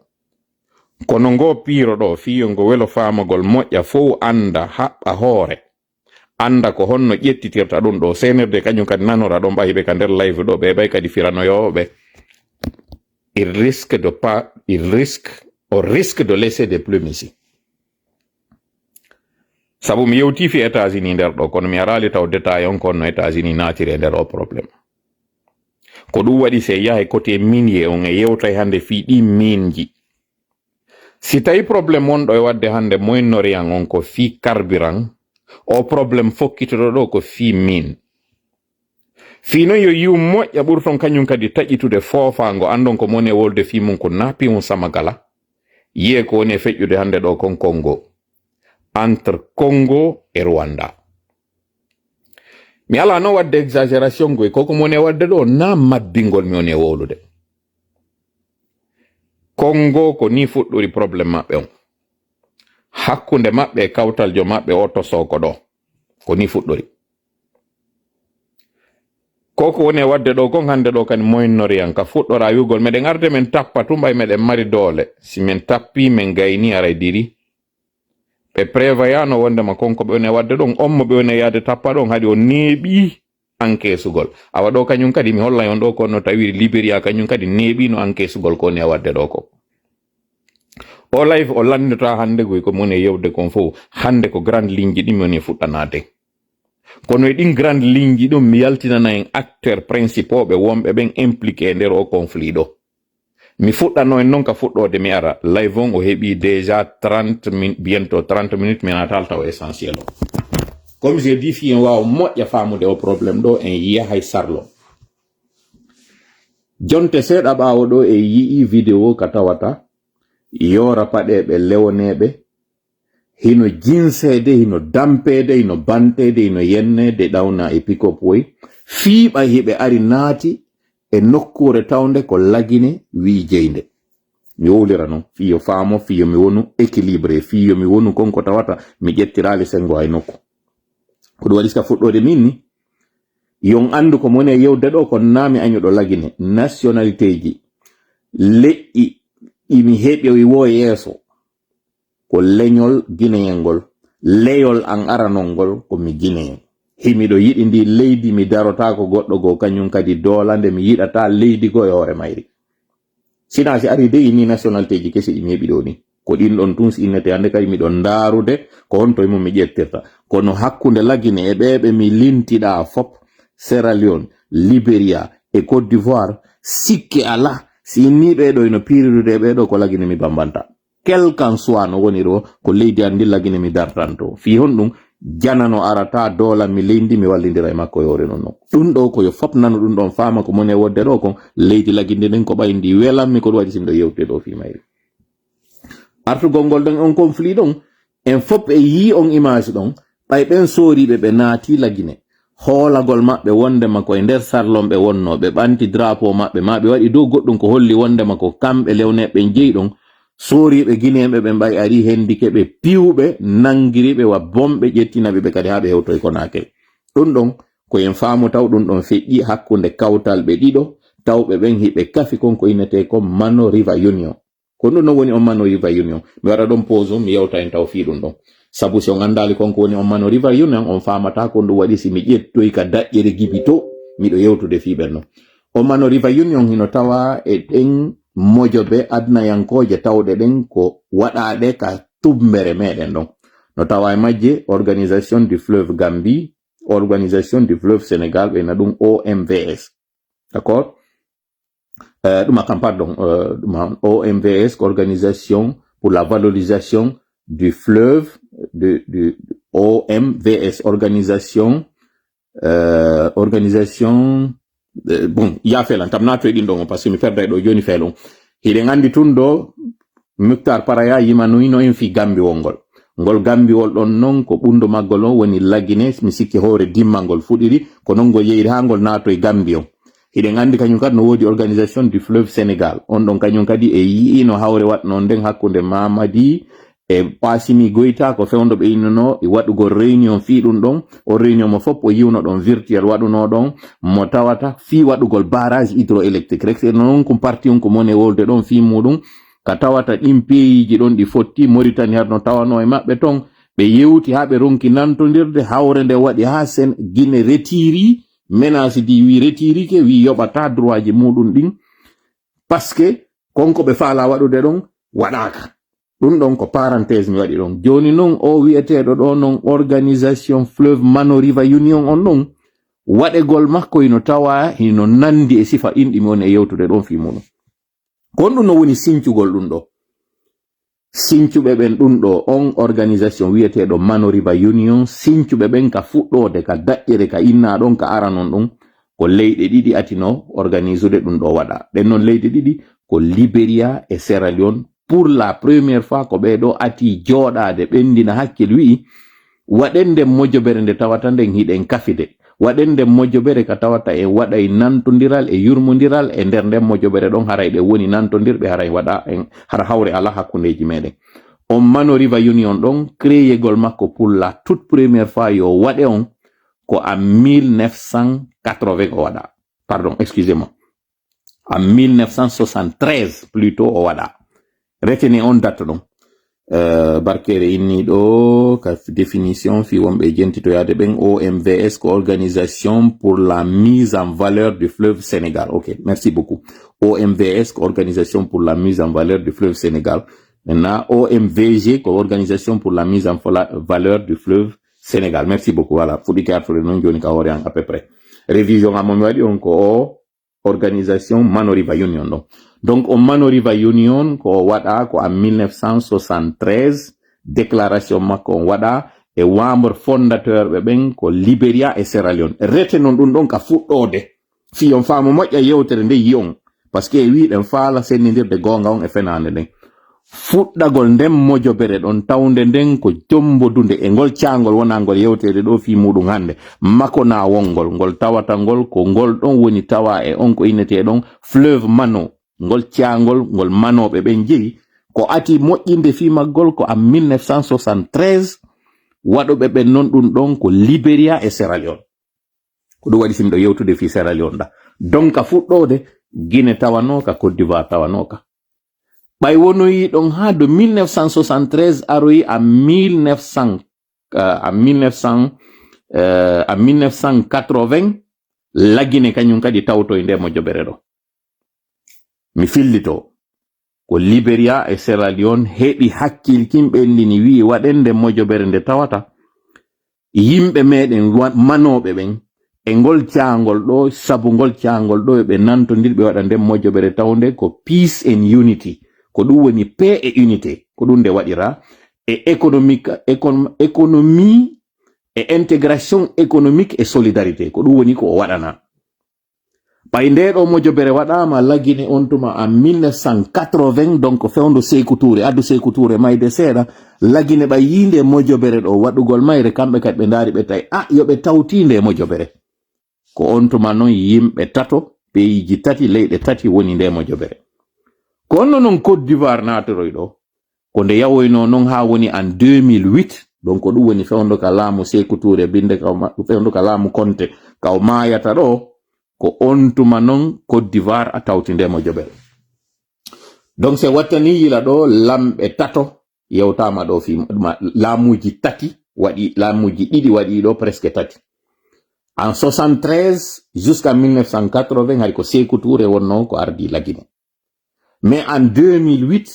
Kono ngo piiro ɗo, fii yo ngo welo faamagol moƴƴa fow annda, haɓɓa hoore. Annda ko honno ƴettitirta ɗum ɗo. C N R D kañum kadi nanora ɗon ɓay ɓe ka nder live ɗo, ɓe ɓay kadi firanoyooɓe. Il risque de pas, il risque, au risque de laisser des plumes ici. Sabu mi yewti fi États-Unis nder ɗo, kono mi araali taw détail on ko honno États-Unis naatiri e nder o problème. Ko ɗum waɗi se yahay côté minier on e yewtay hannde fii ɗi mineji. Si tawi problème wonɗo e waɗde hannde Moyen-Orient on ko fii carburant, o problème fokkitoɗo ɗo ko fii mine. Fii non yo yiw moƴƴa ɓurton kañum kadi taƴitude foofaango, anndon ko mone wolde fii mum ko napi un samagala. Yiye ko woni e feƴƴude hannde ɗo kon Congo. Entre Congo e Rwanda. Mi alaa noon waɗde exagération ngoy, ko ko mone waɗde ɗo na mabbingol mi woni e wowlude. Congo ko ni fuɗɗori problème maɓɓe on. hakkunde maɓɓe e kawtaljo maɓɓe o to Soko ɗo. Ko ni fuɗɗori. Ko ko woni e waɗde ɗo kon hannde ɗo kadi moynnoriyan ka fuɗɗora wi'ugol meɗen arde men tappa tun ɓay meɗen mari doole. Si men tappi men gayni aray diri. Ɓe prévoyano wondema kon ko ɓe woni e waɗde ɗon, on mo ɓe woni e yaade tappa ɗon haɗi o neeɓi encaissugol. Awa ɗo kañum kadi mi hollay on ɗo ko no tawiri Liberia kañum kadi neeɓino encaissugol ko woni e waɗde ɗo ko. O live o lanndota hannde goy ko mi woni e yewde kon fof. Hannde ko grande ligne ji ɗin mi woni e fuɗɗanaade. Kono e ɗin grande ligne ji ɗum mi yaltinana en acteur principaux ɓe wonɓe ɓen impliqué e nder o conflit ɗo. Mi fuɗɗano en noon ka fuɗɗoode mi ara. Live on o heɓi déjà trente min, bientôt trente minutes mi natal taw essentiel o. Comme je dis fi en waawa moƴƴa faamude o problème ɗo en yahay sarlo. Jonte seeɗa ɓaawo ɗo e yi'i vidéo ka tawata yoora paɗeeɓe lewoneeɓe, hino jinseede, hino dampeede, hino banteede, hino yenneede ɗawna e pick-up woy, fii ɓay hiɓe ari naati e nokkuure tawnde ko lagine wii jeynde. Mi wowlira non, fii yo faamo, fii yo mi wonu équilibré, fii yo mi wonu kon ko tawata mi ƴettiraali senngo hay nokku. Ko ɗum waɗi sika fuɗɗoode min ni, yon anndu ko moni e yewde ɗo, ko naami añuɗo lagine, nationalité ji, leƴƴi ɗi mi heɓi wo yeeso, ko leñol gineyel ngol, leyol an aranol ngol, ko mi gineyen. Himiɗo yiɗi ndi leydi, mi darotaako goɗɗo goo, kañum kadi doolande, mi yiɗata leydi goo e hoore mayri. Sina si ari dey ni nationalité ji kesi ɗi mi heɓi ɗo ni. Ko ɗin ɗon tun si innete hannde kadi miɗo ndaarude ko honto e mum mi ƴettirta. Kono hakkunde lagine e ɓeeɓe mi lintiɗaa fop, Sierra Leone, Liberia e Côte d'Ivoire, sikke alaa, si inni ɓee ɗo ino piiridude e ɓee ɗo ko lagine mi bambanta. Quel qu'en soit no woni ɗo, ko leydi an ndi lagine mi dartanto. Fii honɗum? Jana no arata doolan mi leydi mi wallindira e makko e hoore non non. Ɗum ɗo ko yo fop nanu ɗum ɗon faama ko moni e wodde ɗo kon leydi laginde nden ko ɓay ndi welan mi ko ɗum waɗi si miɗo yewtude ɗo fii mayri. Artugol ngol ɗon on conflit ɗon, en fop e yii on image ɗon, ɓay ɓen sooriiɓe ɓe naati lagine. Hoolagol maɓɓe wondema ko e nder sarlon ɓe wonno, ɓe ɓanti drapeau maɓɓe, ma ɓe waɗi dow goɗɗum ko holli wondema ko kamɓe lewneeɓe ɓen jeyi ɗon, sooriiɓe gineeɓe ɓen ɓay ari hendike ɓe piwɓe, nangiri ɓe wa bomɓe, ƴettinaɓe ɓe kadi haa ɓe hewtoy Konaakiri. Ɗum ɗon ko en faamu taw ɗum ɗon feƴƴi hakkunde kawtal ɓe ɗiɗo, tawɓe ɓen hiɓe kafi kon ko innetee kon Mano River Union. Ko ɗum ɗon woni on Mano River Union. Mi waɗa ɗon pause, mi yewta en taw fii ɗum ɗon. Sabu si on anndaali kon ko woni on Mano River Union, on faamata ko ɗum waɗi si mi ƴettoy ka daƴƴere gibito, miɗo yewtude fii ɓen non. On Mano River Union hino tawa e ɗen mojobe adnayankooje tawɗe ɗen ko waɗaaɗe ka tumbere meɗen ɗon. No tawa e majje Organisation du Fleuve Gambie, Organisation du Fleuve Sénégal, ɓe na ɗum O M V S. D'accord? Euh, ɗum a kam, pardon, euh, ɗum a O M V S, ko Organisation pour la Valorisation du Fleuve, du, du O M V S, Organisation, euh, Organisation, euh, bon, ya felan, tam nato e ɗin ɗon, parce que mi perda e ɗo joni felon. Hiɗen andi tun ɗo, Muktar Paraya yimanoyno en fii Gambiwol ngol. Ngol Gambiwol ɗon non ko ɓundo maggol on woni Lagine, mi sikki hoore dimmal ngol fuɗiri, ko non ngol yeyri haa ngol naatoy Gambi on. Hiɗen anndi kañum kadi no woodi Organisation du Fleuve Sénégal. On ɗon kañum kadi e yi'i no hawre waɗnoo nden hakkunde Mamadi e Assimi Goïta, ko fewndo ɓe innuno e waɗugol réunion fii ɗum ɗon. O réunion mo fof o yiwno ɗon virtuel waɗunoo ɗon mo tawata fii waɗugol barrage hydroélectrique. Rek non ko parti on ko mone wolde ɗon fii muɗum. Ka tawata ɗin peyiiji ɗon ɗi fotti, Mauritanie haɗno tawano e maɓɓe ton, ɓe yewti haa ɓe ronki nantondirde, hawre nde waɗi haa sen Guinée retiri, menace di wi retirike, wi yoɓata droitji muɗum ɗin, parce que kon ko ɓe faala waɗude ɗon waɗaaka. Ɗum ɗon ko parenthèse mi waɗi ɗon. Jooni non o wi'eteeɗo ɗo non Organisation Fleuve Mano River Union on ɗon, waɗegol makko hino tawa hino nandi e sifa inɗi mi woni e yewtude ɗon fii muɗum. Ko honɗum no woni sincugol ɗum ɗo? Sincuɓe ɓen ɗum ɗo, on organisation wi'eteeɗo Mano River Union, sincuɓe ɓen ka fuɗɗoode, ka daƴƴere, ka innaa ɗon, ka aranon ɗum, ko leyɗe ɗiɗi atino organisude ɗum ɗo waɗa. Ɗen non leyɗe ɗiɗi ko Liberia e Sierra Leone. Pour la première fois, ko ɓee ɗo ati jooɗaade, ɓendina hakkil, wi'i, waɗen nden mojobere nde tawata nden hiɗen kafide. Waɗen nden mojobere ka tawata en waɗay nantondiral e yurmondiral e nder nden mojobere ɗon, haray ɗen woni nantondirɓe, haray waɗa en, hara hawre alaa hakkundeeji meɗen. On Mano River Union ɗon, créégol makko pour la toute première fois yo waɗe on ko en mille neuf cent quatre-vingts o waɗa. Pardon, excusez-moi. En mille neuf cent soixante-treize plutôt o waɗa. Retenez on date ɗon. Euh, barkere inni ɗo ka définition fi wonɓe jentitoyaade ɓen, O M V S ko Organisation pour la mise en valeur du fleuve Sénégal. Ok, merci beaucoup. O M V S ko Organisation pour la mise en valeur du fleuve Sénégal. Maintenant, O M V G ko Organisation pour la mise en vala- valeur du fleuve Sénégal. Merci beaucoup. Voilà, fuɗɗike artude noon jooni ka hoore an à peu près. Révision am mo mi waɗi on ko o Organisation Mano River Union ɗon. Donc, on Mano River Union ko o waɗa ko en mille neuf cent soixante-treize, déclaration makko on waɗa e membre fondateur ɓe ɓen ko Liberia e Sierra Leone. Rete noon ɗum ɗon ka fuɗɗoode. Fi on faamu moƴƴa yewtere nde yi on. Parce que e wiɗen faala sennindirde goonga on e fenaande nden. Fuɗɗagol nden mojobere ɗon, tawnde nden ko jombodunde e ngol caangol wonaa ngol yewteede ɗo fii muuɗum hannde, makonaa wonngol, ngol tawata ngol ko ngol ɗon woni tawa e on ko innetee ɗon fleuve Mano, ngol caangol ngol manooɓe ɓen jeyi, ko ati moƴƴinde fii maggol ko en mille neuf cent soixante-treize, waɗuɓe ɓen non ɗum ɗon ko Liberia e Sierra Leone. Ko ɗum waɗi si miɗo yewtude fii Sierra Leone ɗa. Donc ka fuɗɗoode, Guinée tawanooka, Côte d'Ivoire tawanooka. Ɓay wonoyi ɗon haa de mille neuf cent soixante-treize aroyi à mille neuf cents, euh, à mille neuf cents, euh, à mille neuf cent quatre-vingts, la Guinée kañum kadi tawtoy nde mojobere ɗo. Mi fillito, ko Liberia e Sierra Leone heɓi hakkilkin ɓenndini wi'i waɗen nde mojobere nde tawata yimɓe meɗen wa-, manooɓe ɓen e ngol caangol ɗo, sabu ngol caangol ɗo ɓe nantondir ɓe waɗa nden mojobere tawnde ko peace and unity, ko ɗum woni paix et unité, ko ɗum nde waɗira e économique, écon-, économie et intégration économique et solidarité, ko ɗum woni ko o waɗana. Ɓay nde ɗo mojobere waɗaama la Guinée on tuma en mille neuf cent quatre-vingts, donc fewndo Seeku Tuure, addu Seeku Tuure mayde seeɗa, la Guinée ɓay yii nde mojobere ɗo waɗugol mayre, kamɓe kadi ɓe ndaari ɓe tawi, ah, yo ɓe tawti nde mojobere. Ko on tuma non yimɓe tato, peyiiji tati, leyɗe tati woni nde mojobere. Ko onno non Côte d'Ivoire naatoroy ɗo, ko nde yawoynoo non haa woni en deux mille huit, donc ko ɗum woni fewndo ka laamu Seeku Tuure, binde ka o ma-, fewndo ka laamu Konte, ka o maayata ɗo, ko on tuma non Côte d'Ivoire a tawti nde mojobere. Donc, se wattani yila ɗo lamɓe tato yewtaama ɗo fii ma-, laamuuji tati waɗi, laamuuji ɗiɗi waɗi ɗo presque tati. En soixante-treize jusqu'à mille neuf cent quatre-vingts, hari ko Seeku Tuure wonnoo ko ardii la Guinée. Mais en deux mille huit,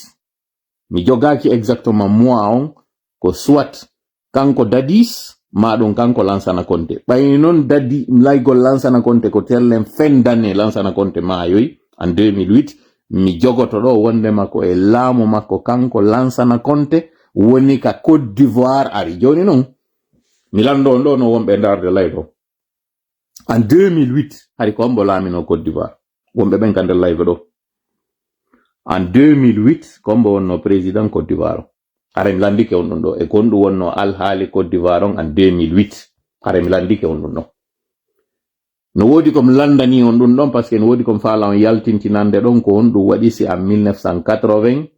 mi jogaaki exactement mois on, ko soit kanko Dadis, maa ɗum kanko Lansana Konte. Ɓay non Dadi, laygol Lansana Konte ko tellen fin d'année Lansana Konte maayoy en deux mille huit, mi jogoto ɗo wondema ko e laamu makko kanko Lansana Konte woni ka Côte d'Ivoire ari. Jooni non, mi lanndo on ɗo no wonɓe ndaarde layɗo. En deux mille huit, hari ko hombo laaminoo Côte d'Ivoire? Wonɓe ɓen ka nder live ɗo. En deux mille huit, ko hombo wonnoo président Côte d'Ivoire? Hara mi lanndike on ɗum ɗo. E ko honɗum wonnoo alhaali Côte d'Ivoire on en deux mille huit? Hara mi lanndike on ɗum ɗo. No woodi ko mi lanndanii on ɗum ɗon, parce que no woodi ko mi faala on yaltintinande ɗon ko honɗum waɗi si en mille neuf cent quatre-vingts,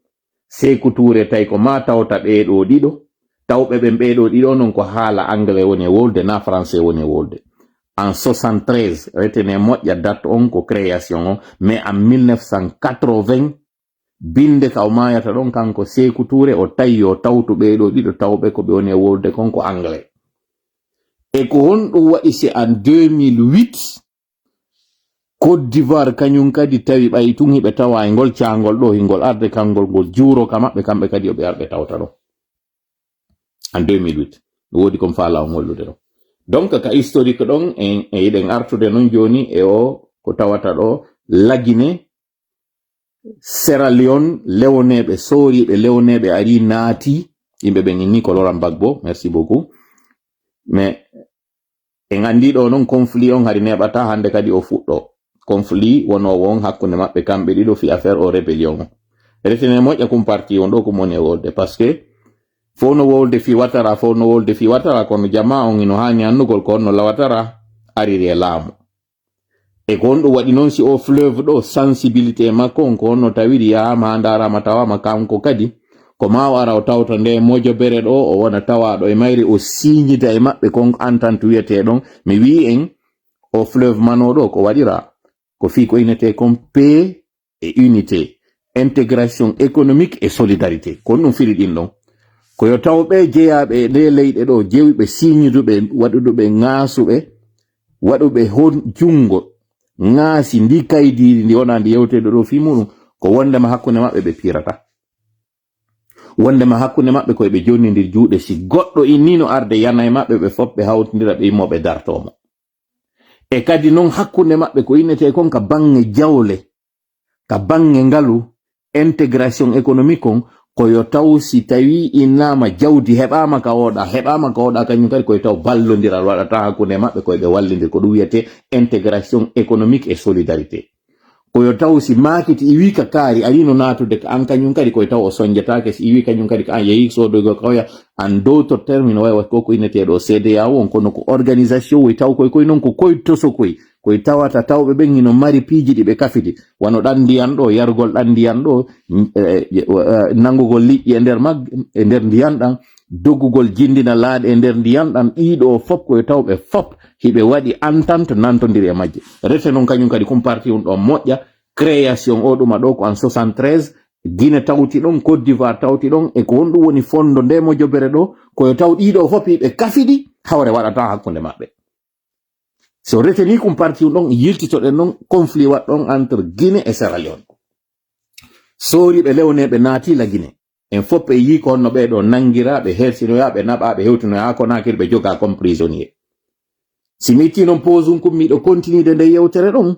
Seeku Tuure tawi ko maa tawta ɓee ɗoo ɗiɗo, tawɓe ɓen ɓee ɗoo ɗiɗo non ko haala anglais woni e wolde, naa français woni e wolde. En soixante-treize, retenez moƴƴa date on ko création on, mais en mille neuf cent quatre-vingts, binde ka o maayata ɗon kanko Seeku Tuure, o tawi yo tawtu ɓee ɗoo ɗiɗo tawɓe ko ɓe woni e wolde kon ko anglais. E ko honɗum waɗi si en deux mille huit, Côte d'Ivoire kañum kadi tawi ɓay tun hiɓe tawa e ngol caangol ɗo, hingol arde kangol ngol juuro ka maɓɓe, kamɓe kadi yo ɓe ar ɓe tawta ɗo. En deux mille huit, no woodi kon faala on hollude ɗo. Donc, ka historique ɗon, en, en yiɗen artude non jooni e o ko tawata ɗo la Guinée, Sierra Leone, lewoneeɓe sooriiɓe, lewoneeɓe ari naati, yimɓe ɓen inni ko Laurent Gbagbo, merci beaucoup. Mais en anndi ɗo non conflit on hari neeɓata hannde kadi o fuɗɗo. Conflit wonoowo on hakkunde maɓɓe kamɓe ɗiɗo fii affaire o rébellion on. Retenez moƴƴa kum parti on ɗo kum woni e wolde. Parce que fof no wolde fii Ouattara, fof no wolde fii Ouattara, kono jamaa on hino haani anndugol ko honno la Ouattara ariri e laamu. E ko honɗum waɗi non si o fleuve ɗo sensibilité makko on ko honno tawiri yahaama haa ndaaraama tawaama kanko kadi Ko ma o ara o tawta nde mojobere ɗo, o wona tawaaɗo e mayre, o signida e maɓɓe kon entente wiyetee ɗon. Mi wi'i en, o fleuve Mano ɗo, ko waɗira? Ko fii ko innetee kon paix et unité, intégration économique et solidarité. Ko ɗum firi ɗin ɗon. Ko yo taw ɓe jeyaaɓe e ɗe leyɗe ɗo, jeyuɓe signituɓe, waɗuɗuɓe ŋaasuɓe, waɗuɓe hon junngo ŋaasi ndi kaydiiri ndi wonaa ndi yewteede ɗo fii muɗum, ko wondema hakkunde maɓɓe ɓe piirata. Wondema hakkunde maɓɓe ko ɓe jonnindir juuɗe, si goɗɗo innino arde yana e maɓɓe, ɓe fof ɓe hawtindira, ɓe immo ɓe dartoo mo. E kadi non hakkunde maɓɓe ko innetee kon ka baŋŋe jawle, ka baŋŋe ngalu, intégration économique kon, ko yo taw si tawi innaama jawdi heɓaama ka oɗa, heɓaama ka oɗa, kañum kadi ko yo taw ballondiral waɗata hakkunde maɓɓe, ko ɓe wallindir, ko ɗum wiyetee intégration économique et solidarité. Ko yo taw si maakiti iwi ka kaari, ari no naatude ka an, kañum kadi ko yo taw o sonjataake, si iwi kañum kadi ka an yehi soodoygo ka oya, en d'autres termes, no wayi ko ko innetee ɗo C D A O on, kono ko organisation woy taw koy, koy non ko koy toso koy, koy tawata tawɓe ɓen hino mari piiji ɗi ɓe kafidi, wano ɗan ndiyan ɗo, yarugol ɗan ndiyan ɗo, eh, eh, nangugol liƴƴi e nder mag-, e nder ndiyan ɗan, doggugol jindina laaɗe e nder ndiyan ɗan, ɗiɗo fop koy tawɓe fop hiɓe waɗi entente nantondiri e majje. Rete non kañum kadi kum parti on ɗo moƴƴa, création o ɗuma ɗo ko en soixante-treize, Guinée tawti ɗon, Côte d'Ivoire tawti ɗon, e ko honɗum woni fondo nde mojobere ɗo, ko yo taw ɗiɗo fof ɓe kafidi, hawre waɗata hakkunde maɓɓe. So reteni kum parti ɗon, yiltitoɗen ɗon, conflit waɗ ɗon entre Guinée et Sierra Leone. Sooriɓe lewneɓe naati la Guinée. En fof ɓe yii ko honno ɓe ɗo nangira, ɓe hersinoya, ɓe naɓa, ɓe hewtinoya, haa Conakry ɓe joga comme prisonnier. Si mi itti non pause kum, miɗo continuer nde yewtere ɗon.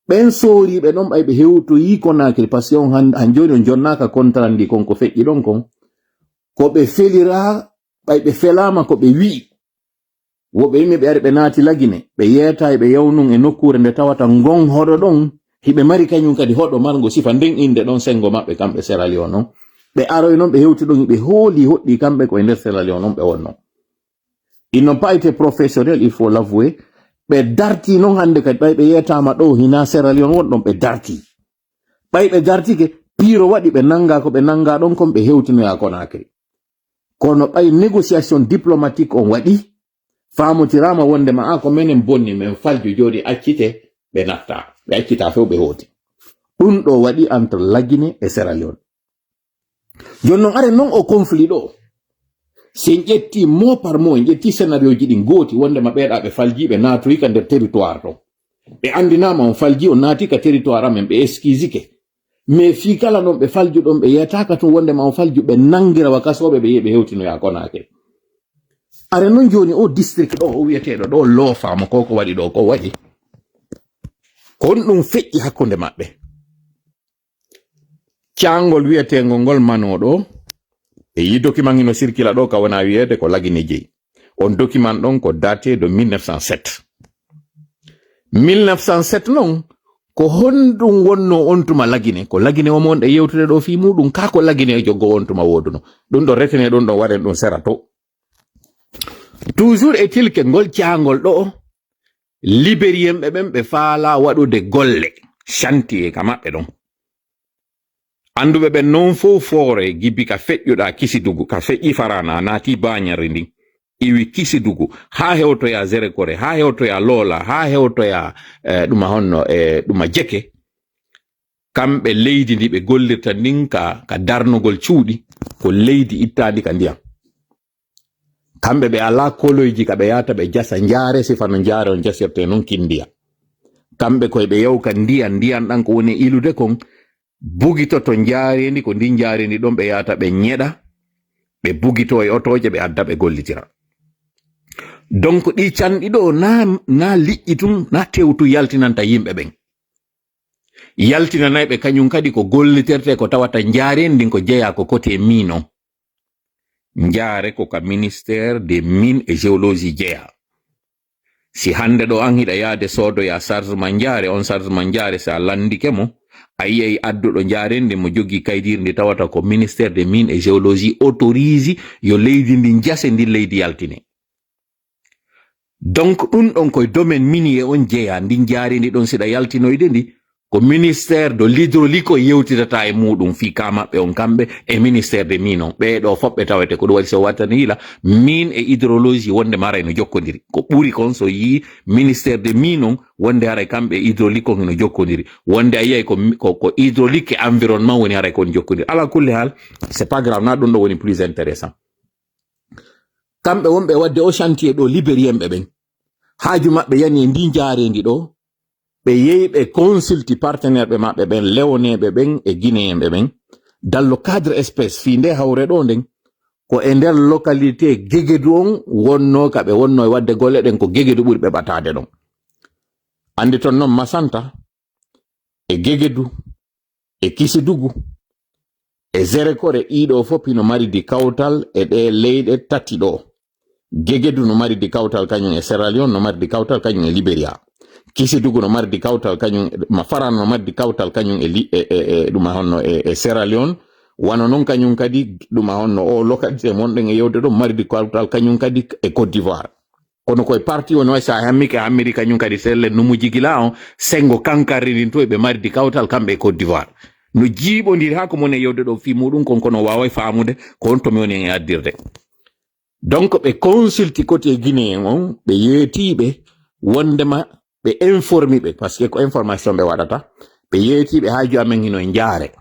Ɓen sooriiɓe ɗon, ɓay ɓe hewtoyii Conakry, parce que on han, han jooni on jonnaaka contrat ndi, kon ko feƴƴi ɗon kon. Ko ɓe feliraa, ɓay ɓe felaama ko ɓe wi'i. Woɓɓe yimɓe ɓe ari ɓe naati la Guinée, ɓe yeetaay ɓe yawnun e nokkuure nde tawata ngon hoɗo ɗon, hiɓe mari kañum kadi hoɗo marngo sifa nden innde ɗon senngo maɓɓe kamɓe Sierra Leone on. Ɓe aroy non ɓe hewti ɗon, ɓe hooli hoɗɗi kamɓe ko e nder Sierra Leone on ɓe wonno. Ils n'ont pas été professionnels, il faut l'avouer. Ɓe darti non hannde kadi, ɓay ɓe yeetaama ɗo, hinaa Sierra Leone won ɗon, ɓe darti. Ɓay ɓe dartike, piiro waɗi ɓe nannga ko ɓe nannga ɗon kon, ɓe hewtinoya Conakry. Kono ɓay négociation diplomatique on waɗi, faamotiraama wondema a ko menen bonni, men falju jooni accite, ɓe natta. Ɓe accita few ɓe hooti. Ɗum ɗo waɗi entre la Guinée et Sierra Leone. Jooni non, are non o conflit ɗo. Si en ƴetti mot par mot, en ƴetti scénarioji ɗin gooti, wondema ɓeeɗa ɓe falji, ɓe naatoyi ka nder territoire to. Ɓe anndinaama on falji, on naati ka territoire amen, ɓe excusike. Mais fii kala non ɓe falju ɗon, ɓe yeetaaka tun wondema on falju, ɓe nanngira wa kasooɓe, ɓe yi'e ɓe hewtinoya Konaake. Are non jooni o district ɗo, o wi'eteeɗo ɗo loofaama, ko ko waɗi ɗo, ko waɗi. Ko honɗum feƴƴi hakkunde maɓɓe? Caangol wi'eteengol ngol Mano ɗo, e yi document hino circula ɗo ka wona wi'eede ko Lagine jeyi. On document ɗon ko daté de mille neuf cent sept. Mille neuf cent sept non, ko honɗum wonno on tuma Lagine? Ko Lagine o mo wonɗe yewtude ɗo fii muɗum, ka ko Lagine e joggo on tuma wooduno. Ɗum ɗo retene ɗum ɗo waɗen ɗum sera to. Toujours est-il que ngol caangol ɗo, Libérienɓe ɓen ɓe faala waɗude golle, chantier ka maɓɓe ɗon. Annduɓe ɓen non fow foore gibi ka feƴƴuɗa Kisidugu, ka feƴƴi Farana, naati Bañari ndin, iwi Kisidugu, haa hewtoya Zerekore, haa hewtoya Loola, haa hewtoya, eh, ɗuma honno, eh, ɗuma Jeke. Kamɓe leydi ndi ɓe gollirta ndin ka, ka darnugol cuuɗi, ko leydi ittaandi ka ndiyan. Kamɓe ɓe alaa koloyji ka ɓe yahata ɓe jasa njaare, sifa no njaare on jasirte non kindiya. Kamɓe koye ɓe yawka ndiyan, ndiyan ɗan ko woni e ilude kon, bugitoto njaareendi, ko ndin njaareendi ɗon ɓe yahata ɓe ñeɗa, ɓe bugito e otooje, ɓe adda ɓe gollitira. Donc ɗi canɗi ɗo na, na liƴƴi tun, na tewtu yaltinanta yimɓe ɓen. Yaltinanay ɓe kañum kadi ko golliterte ko tawata njaareendi ndin ko jeyaa ko côté mine on. Njaare ko ka Ministère des Mines et Géologie jeyaa. Si hannde ɗo an hiɗa yaade soodoya charge ma njaare, on charge ma njaare, si a lanndike mo, a yi'ay adduɗo njaareendi mo jogii kaydiiri ndi tawata ko Ministère des Mines et Géologie autorise yo leydi ndin jase ndin leydi yaltine. Donc, ɗum ɗon koye domaine minier on jeyaa, ndin njaareendi ɗon siɗa yaltinoyde ndi, Ko ministère de l'hydraulique o yewtidata e muɗum fii ka maɓɓe on kamɓe e ministère de mine on. Ɓee ɗoo fof ɓe tawete ko ɗum waɗi so wattani yila mine e hydrologie wonde maray no jokkodiri. Ko ɓuri kon so yii ministère de mine on wonde haray kamɓe e hydraulique on no jokkodiri. Wonde a yiyay ko, ko, ko hydraulique et environnement woni haray kon jokkodiri. Ala kulli haal, c'est pas grave, na ɗum ɗo woni plus intéressant. Kamɓe wonɓe waɗde o chantier ɗo Libérienɓe ɓen. Haaju maɓɓe yani e ndi njaareendi ɗo. Ɓe yehi ɓe consulti partenaire ɓe maɓɓe ɓen, lewoneeɓe ɓen e guinéenɓe ɓen. Dans le cadre espèce, fii nde hawre ɗo nden, ko e nder localité Gegedu on wonnoo ka ɓe wonnoo e waɗde golle ɗen, ko Gegedu ɓuri ɓe ɓataade ɗon. Anndi ton non Masanta, e Gegedu, e Kisidugu, e Zerekore, ɗii ɗoo fof hino mari di kawtal e ɗee leyɗe tati ɗoo. Gegedu no mari di kawtal kañum e Sierra Leone, no mari di kawtal kañum e Liberia. Kisidugu no mari di kawtal kañum e, ma Farana no mari di kawtal kañum e, li, e, e, e ɗum a honno e, e Sierra Leone. Wano non kañum kadi, ɗum a honno o localité mon ɗen e yewde ɗo, mari di kawtal kañum kadi e Côte d'Ivoire. Kono koye parti woni way, so a hammike, a hammiri kañum kadi selle numuji gila on, sengo kankarri ndin to ɓe mari di kawtal kamɓe e Côte d'Ivoire. No jiiɓondiri haa ko mon e yewde ɗo fii muɗum kon, kono waaway faamude ko on to mi woni en e addirde. Donc, ɓe consulti côté Guinéen on, ɓe yeetiiɓe wondema ɓe informi ɓe, parce que ko information ɓe waɗata. Ɓe yeetiiɓe haaju amen hino e njaare.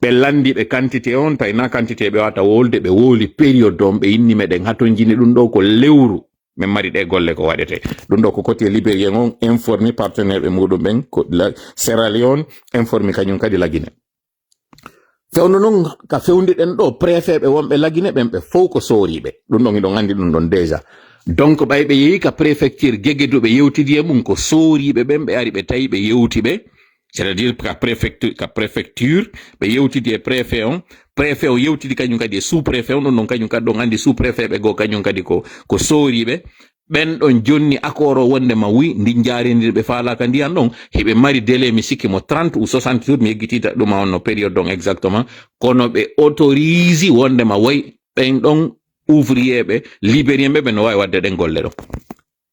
Ɓe landi ɓe quantité on, tawi na quantité ɓe wata wolde, ɓe woli période on, ɓe inni meɗen hatonjini ɗum ɗo ko lewru. Min mari ɗe golle ko waɗete. Ɗum ɗo ko côté Libérien on informi partenaire ɓe muɗum ɓen, ko la, Sierra Leone informi kañum kadi la Guinée. Fewndo non ka fewndiɗen ɗo, préfet ɓe wonɓe la Guinée ɓen ɓe fow ko sooriiɓe. Ɗum ɗon hiɗon anndi ɗum ɗon déjà. Donc ɓay ɓe yehi ka préfecture Gegedu ɓe yewtidi e mum ko sooriiɓe ɓen, ɓe ari ɓe tawi ɓe yewti ɓe. C'est-à-dire ka préfecture, ka préfecture, ɓe yewtidi e préfet on. Préfet on yewtidi kañum kadi e sous-préfet on, ɗum ɗon kañum kadi ɗon anndi sous-préfet ɓe goo kañum kadi ko, ko sooriiɓe. Ɓen ɗon jonni accord o wondema wi, ndin njaareendi ɓe faalaaka ndiyan ɗon, hiɓe mari délai, mi sikki mo trente ou soixante jours, mi yeggitii ɗum a honno période on exactement, kono ɓe autorise wondema way, ɓen ɗon ouvrier ɓe, Libérien ɓe, ɓe no waawi waɗde ɗen golle ɗon.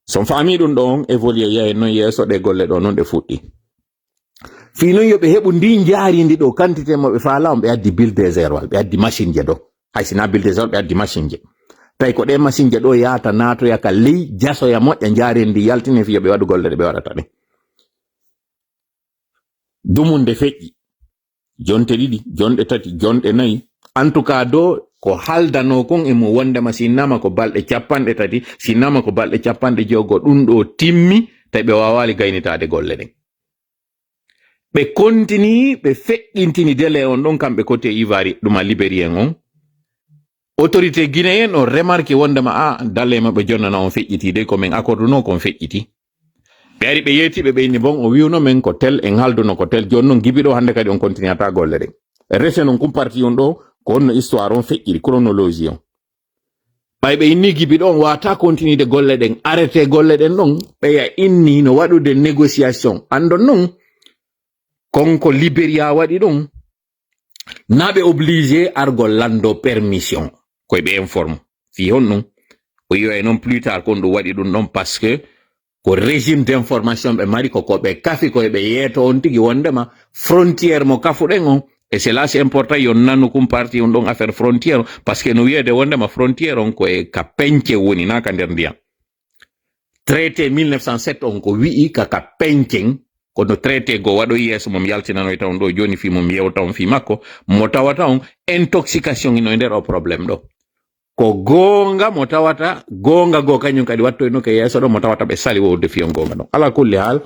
So on faamii ɗum ɗon, évoluer yahen non yeeso, ɗe golle ɗo non ɗe fuɗɗi. Fii non yo ɓe heɓu ndin njaareendi ɗo, quantité mo ɓe faala on, ɓe addi bulldozer wal, ɓe addi machine je ɗo. Hay si na bulldozer, ɓe addi machine je. Tawi ko ɗe machine je ɗo yaata naatoya ka ley, jasoya moƴƴa, njaareendi yaltine fii yo ɓe waɗu golle ɗe ɓe waɗata ɗe. Dumunde feƴƴi. Jonte ɗiɗi, jonɗe tati, jonɗe nayi. En tout cas, do ko haldanoo kon e mum wondema si innama ko balɗe capanɗe tati, si innama ko balɗe capanɗe jeego, ɗum ɗo timmi, tawi ɓe waawaali gaynitaade golle ɗen. Ɓe continue, ɓe feƴƴintini délai on ɗon, kamɓe côté Ivoire, ɗum a Libérien on. Autorité guinéen on remarque wondema, a, délai maɓɓe jonnana on feƴƴiti de, ko min accordunoo kon feƴƴiti. Ɓe ari ɓe yeetiiɓe, ɓe inni, bon, o wi'uno men ko tel, en halduno ko tel. Jooni non, gibi ɗo hannde kadi on continuata golle ɗen. Rese non kum parti on ɗo, ko honno histoire on feƴƴiri, chronologie on. Ɓay ɓe inni gibi ɗo, on waata continude golle ɗen, arrêté golle ɗen ɗon, ɓeya inni no waɗude négociation. Anndon non, kon ko Libéria waɗi ɗon, na ɓe obligé argol lanndo permission. Koye ɓe informe. Fii honɗum? O yi'oyay non plus tard kon ɗum waɗi ɗum ɗon, parce que ko régime d'information ɓe mari, ko ko ɓe kafi, ko ɓe yeeto on tigi wondema frontière mo kafuɗen on. Et c'est là, c'est important, yo nanu kum parti on ɗon affaire frontière on, parce que no wiyeede wondema frontière on ko e ka peñce woni, na ka nder ndiyam. Traité mille neuf cent sept on ko wi'i ka, ka peñcen, kono traité go waɗo yeeso mo mi yaltinanoyta on ɗo jooni fii mo mi yewta on fii makko, mo tawata on intoxication ino e nder o problème ɗo. Ko goonga mo tawata, goonga goo kañum kadi wattoyno ke yeeso ɗo, mo tawata ɓe sali wowde fii on goonga ɗon. Ala kulli haal,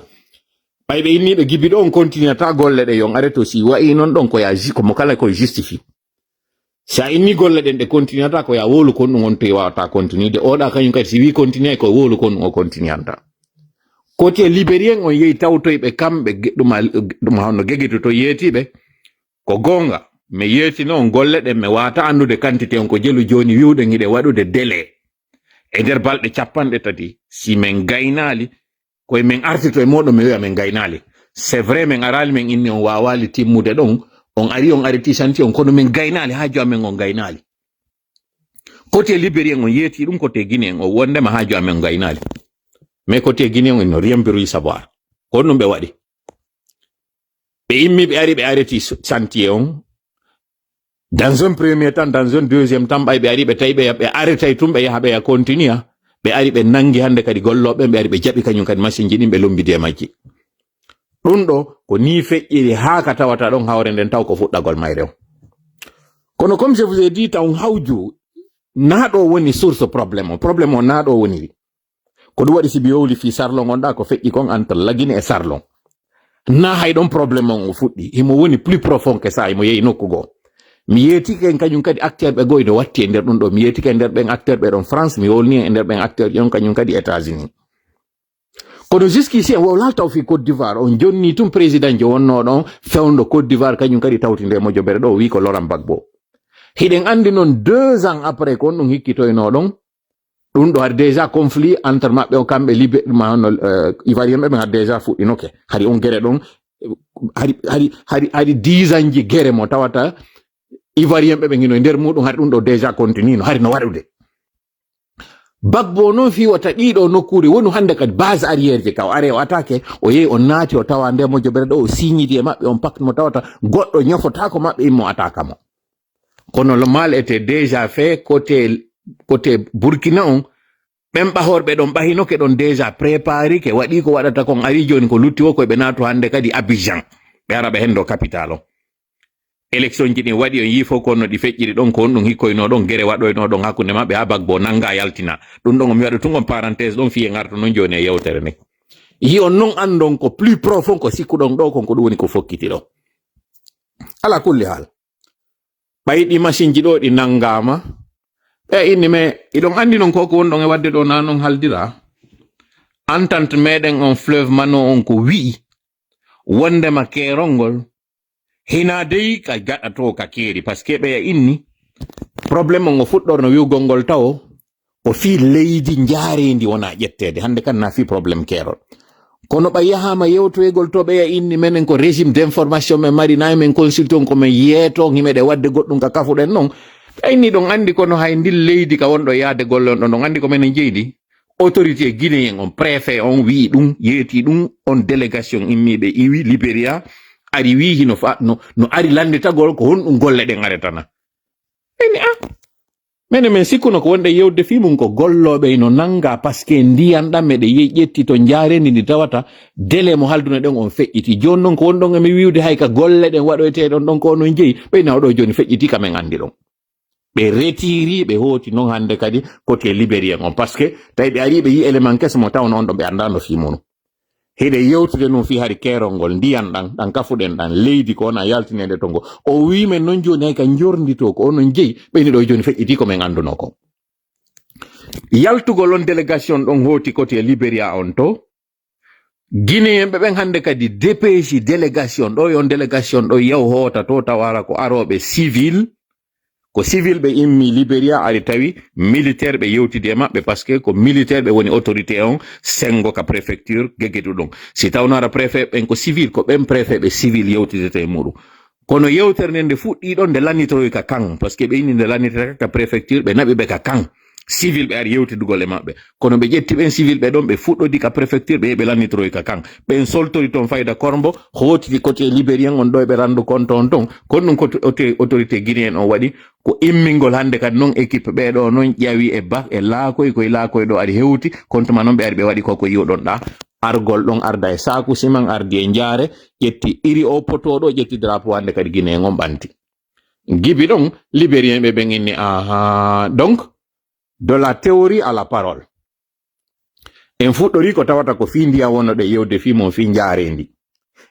ɓay ɓe inniiɓe gibi ɗo on continuata golle ɗe, yon arrêté si wa'i non ɗon ko ya ju-, ko mo kala ko justifié. Si a inni golle ɗen ɗe continuata, ko ya wowlu kon ɗum on toye wawata continude. Oɗa kañum kadi si wi continue ko wowlu kon ɗum o continuanta. Côté Libérien on yehi tawtoyɓe kamɓe ge-, ɗum a, ɗum a honno Gegedu to yeetiɓe. Ko goonga, mi yeetino on golle ɗen, mi wata anndude quantité on ko jelu jooni wi'uɗen hiɗe waɗude délai. E nder balɗe capanɗe tati, si min gaynaali, koye min artirto e mooɗon, mi wi'a min gaynaali. C'est vrai, min araali, min inni on waawaali timmude ɗon, on ari, on ariti santi on, kono min gaynaali, haaju amen on gaynaali. Côté Libérien on yeeti ɗum, côté Guinéen on wondema haaju amen on gaynaali. Mais côté Guinéen on, ils n'ont rien voulu savoir. Ko ɗum ɓe waɗi. Ɓe immi, ɓe ari, ɓe arrêti chantier on. Dans un premier temps, dans un deuxième temps, ɓay ɓe ari, ɓe tawi ɓe, ɓe arrêtay tun, ɓe yaha, ɓe yaha continue. Ɓe ari, ɓe nangi hannde kadi gollooɓe ɓen, ɓe ari, ɓe jaɓi kañum kadi machine ji ɗin, ɓe lombidi e majji. Ɗum ɗo, ko nii feƴƴiri haa ka tawata ɗon hawre nden taw ko fuɗɗagol mayre on. Kono comme je vous ai dit, taw hawju, naa ɗo woni source problème o. Problème o naa ɗo woniri. Ko ɗum waɗi si mi yowli fii Sarlon on ɗa, ko feƴƴi kon entre Lagine e Sarlon. Na hay ɗon problème on o fuɗɗi. Himo woni plus profond que ça, himo yehi nokku goo. Mi yeetike en kañum kadi acteur ɓe goo ino watti e nder ɗum ɗo. Mi yeetike e nder ɓen acteur ɓe ɗon France, mi wolni en e nder ɓen acteur ɗi on kañum kadi États-Unis. Kono jusqu'ici en wowlal taw fii Côte d'Ivoire. On jonni tun président jo wonnoo ɗon fewndo Côte d'Ivoire kañum kadi tawti nde mojobere ɗo, o wii ko Laurent Gbagbo. Hiɗen anndi non deux ans après ko on ɗum hikkitoynoo ɗon. Ɗum ɗo hari déjà conflit entre maɓɓe o kamɓe Libé-, ma hono, euh, Ivoirien ɓe ɓen hari déjà fuɗɗinoke. Hari on gere ɗon, hari, hari, hari dix ans ji gere mo tawata Ivoirien ɓe ɓen hino e nder muɗum, hari ɗum ɗo déjà continue no hari no waɗude. Gbagbo non fii wata ɗiɗo nokkuure wonu hannde kadi base arrière ji ka o are o attaque, o yehi o naati o tawa nde mojobere ɗo o signidi e maɓɓe on pacte mo tawata goɗɗo ñofotaako maɓɓe immo attaque mo. Kono le mal était déjà fait côté, côté Burkina on. Ɓen ɓahorɓe ɗon ɓahinoke ɗon déjà préparé ke waɗi ko waɗata kon ari jooni ko lutti wo koy ɓe naatu hannde kadi Abidjan. Ɓe ara ɓe hendo capital on. Élection ji ɗin waɗi on yii fof ko no ɗi feƴƴiri ɗon ko on ɗum hikkoynoo ɗon gere waɗoynoo ɗon hakkunde maɓɓe haa Gbagbo nannga yaltina. Ɗum ɗon o mi waɗa tun on parenthèse ɗon fii en arto non jooni e yewtere nden. Yi on non anndon ko plus profond ko sikkuɗon ɗo kon ko ɗum woni ko fokkiti ɗo. Ala kulli haal. Ɓay ɗi machine ji ɗo ɗi nanngaama. Ɓe inni me, iɗon anndi non ko ko wonɗon e waɗde ɗo na non haldira. Entente meɗen on Fleuve Manno on ko wi'i wondema keerol ngol hina dey ka gaɗa to ka keeri, parce que ɓeya inni problème on o fuɗɗorno wi'ugol ngol tawo o fii leydi njaareendi wona ƴetteede. Hannde kan na fii problème keerol. Kono ɓay yahaama yewtoygol to ɓeya inni menen ko régime d'information men mari, na men consulté on ko men yeeto, himeɗe waɗde goɗɗum ka kafuɗen non. Ɓe inni ɗon anndi kono hay ndin leydi ka wonɗo yaade golle on ɗon, ɗon anndi ko menen jeydi. Autorité guinéen on, préfet on wi'i ɗum, yeeti ɗum, on délégation immiiɓe iwi Libéria, ari wi'i hino fa-, no, no ari lannditagol ko honɗum golle ɗen aretana. Ɓe inni, ah, menen men sikkuno ko wonɗen yewtude fii mum ko gollooɓe ino nannga, parce que ndiyan ɗan meɗen yehi ƴetti to njaareendi ndi tawata délai mo haldune ɗen on feƴƴiti. Jooni non ko wonɗon e mi wi'ude hay ka golle ɗen waɗoytee ɗon ɗon ko onon jeyi, ɓe inni o ɗo jooni feƴƴiti ka men anndi ɗon. Ɓe retiri, ɓe hooti non hannde kadi côté Libérien on. Parce que tawi ɓe ari ɓe yi élément keso mo tawno on ɗo ɓe anndaano fii mum. Hiɗe yewtude non fii hari keerol ngol, ndiyan ɗan, ɗan kafuɗen ɗan, leydi ko wona yaltineede to ngo. O wi'i men non jooni hay ka njorndi to ko onon jeyi, ɓe inni ɗo jooni feƴƴiti ko men annduno ko. Yaltugol on délégation ɗon hooti côté Libéria on to. Guinéen ɓe ɓen hannde kadi dépêche délégation ɗo, yon délégation ɗo yaw hoota to tawara ko arooɓe civil, ko civil ɓe immi Libéria ari tawi militaire ɓe yewtidi e maɓɓe, parce que ko militaire ɓe woni autorité on senngo ka préfecture Guéguédou ɗon. Si tawno ara préfet ɓen ko civil, ko ɓen préfet ɓe civil yewtidete e muɗum. Kono yewtere nden nde fuɗɗi ɗon nde lannitoroy ka kan, parce que ɓe inni nde lannitata ka préfecture, ɓe naɓi ɓe ka kan. Civil ɓe ari yewtidugol e maɓɓe. Kono ɓe ƴetti ɓen civil ɓe ɗon, ɓe fuɗɗodi ka préfecture, ɓe yehi ɓe lannitoroy ka kan. Ɓen soltori ton fayda kormbo, hootiti côté Libérien on ɗo e ɓe ranndu compte on ton. Kono ɗum ko auto-, autorité guinéen on waɗi, ko immingol hannde kadi non équipe ɓe ɗo non ƴawi e ba, e laakoy, koye laakoy ɗo ari hewti, compte ma non ɓe ari ɓe waɗi ko ko yi'uɗon ɗa. Argol ɗon arda e saaku siman, ardi e njaare, ƴetti iri o potooɗo, ƴetti drapeau hannde kadi guinéen on ɓanti. Gibi ɗon, Libérien ɓe ɓen inni, aha, donc, de la théorie à la parole. En fuɗɗori ko tawata ko fii ndiyan wonnoɗen yewde fii mon fii njaareendi.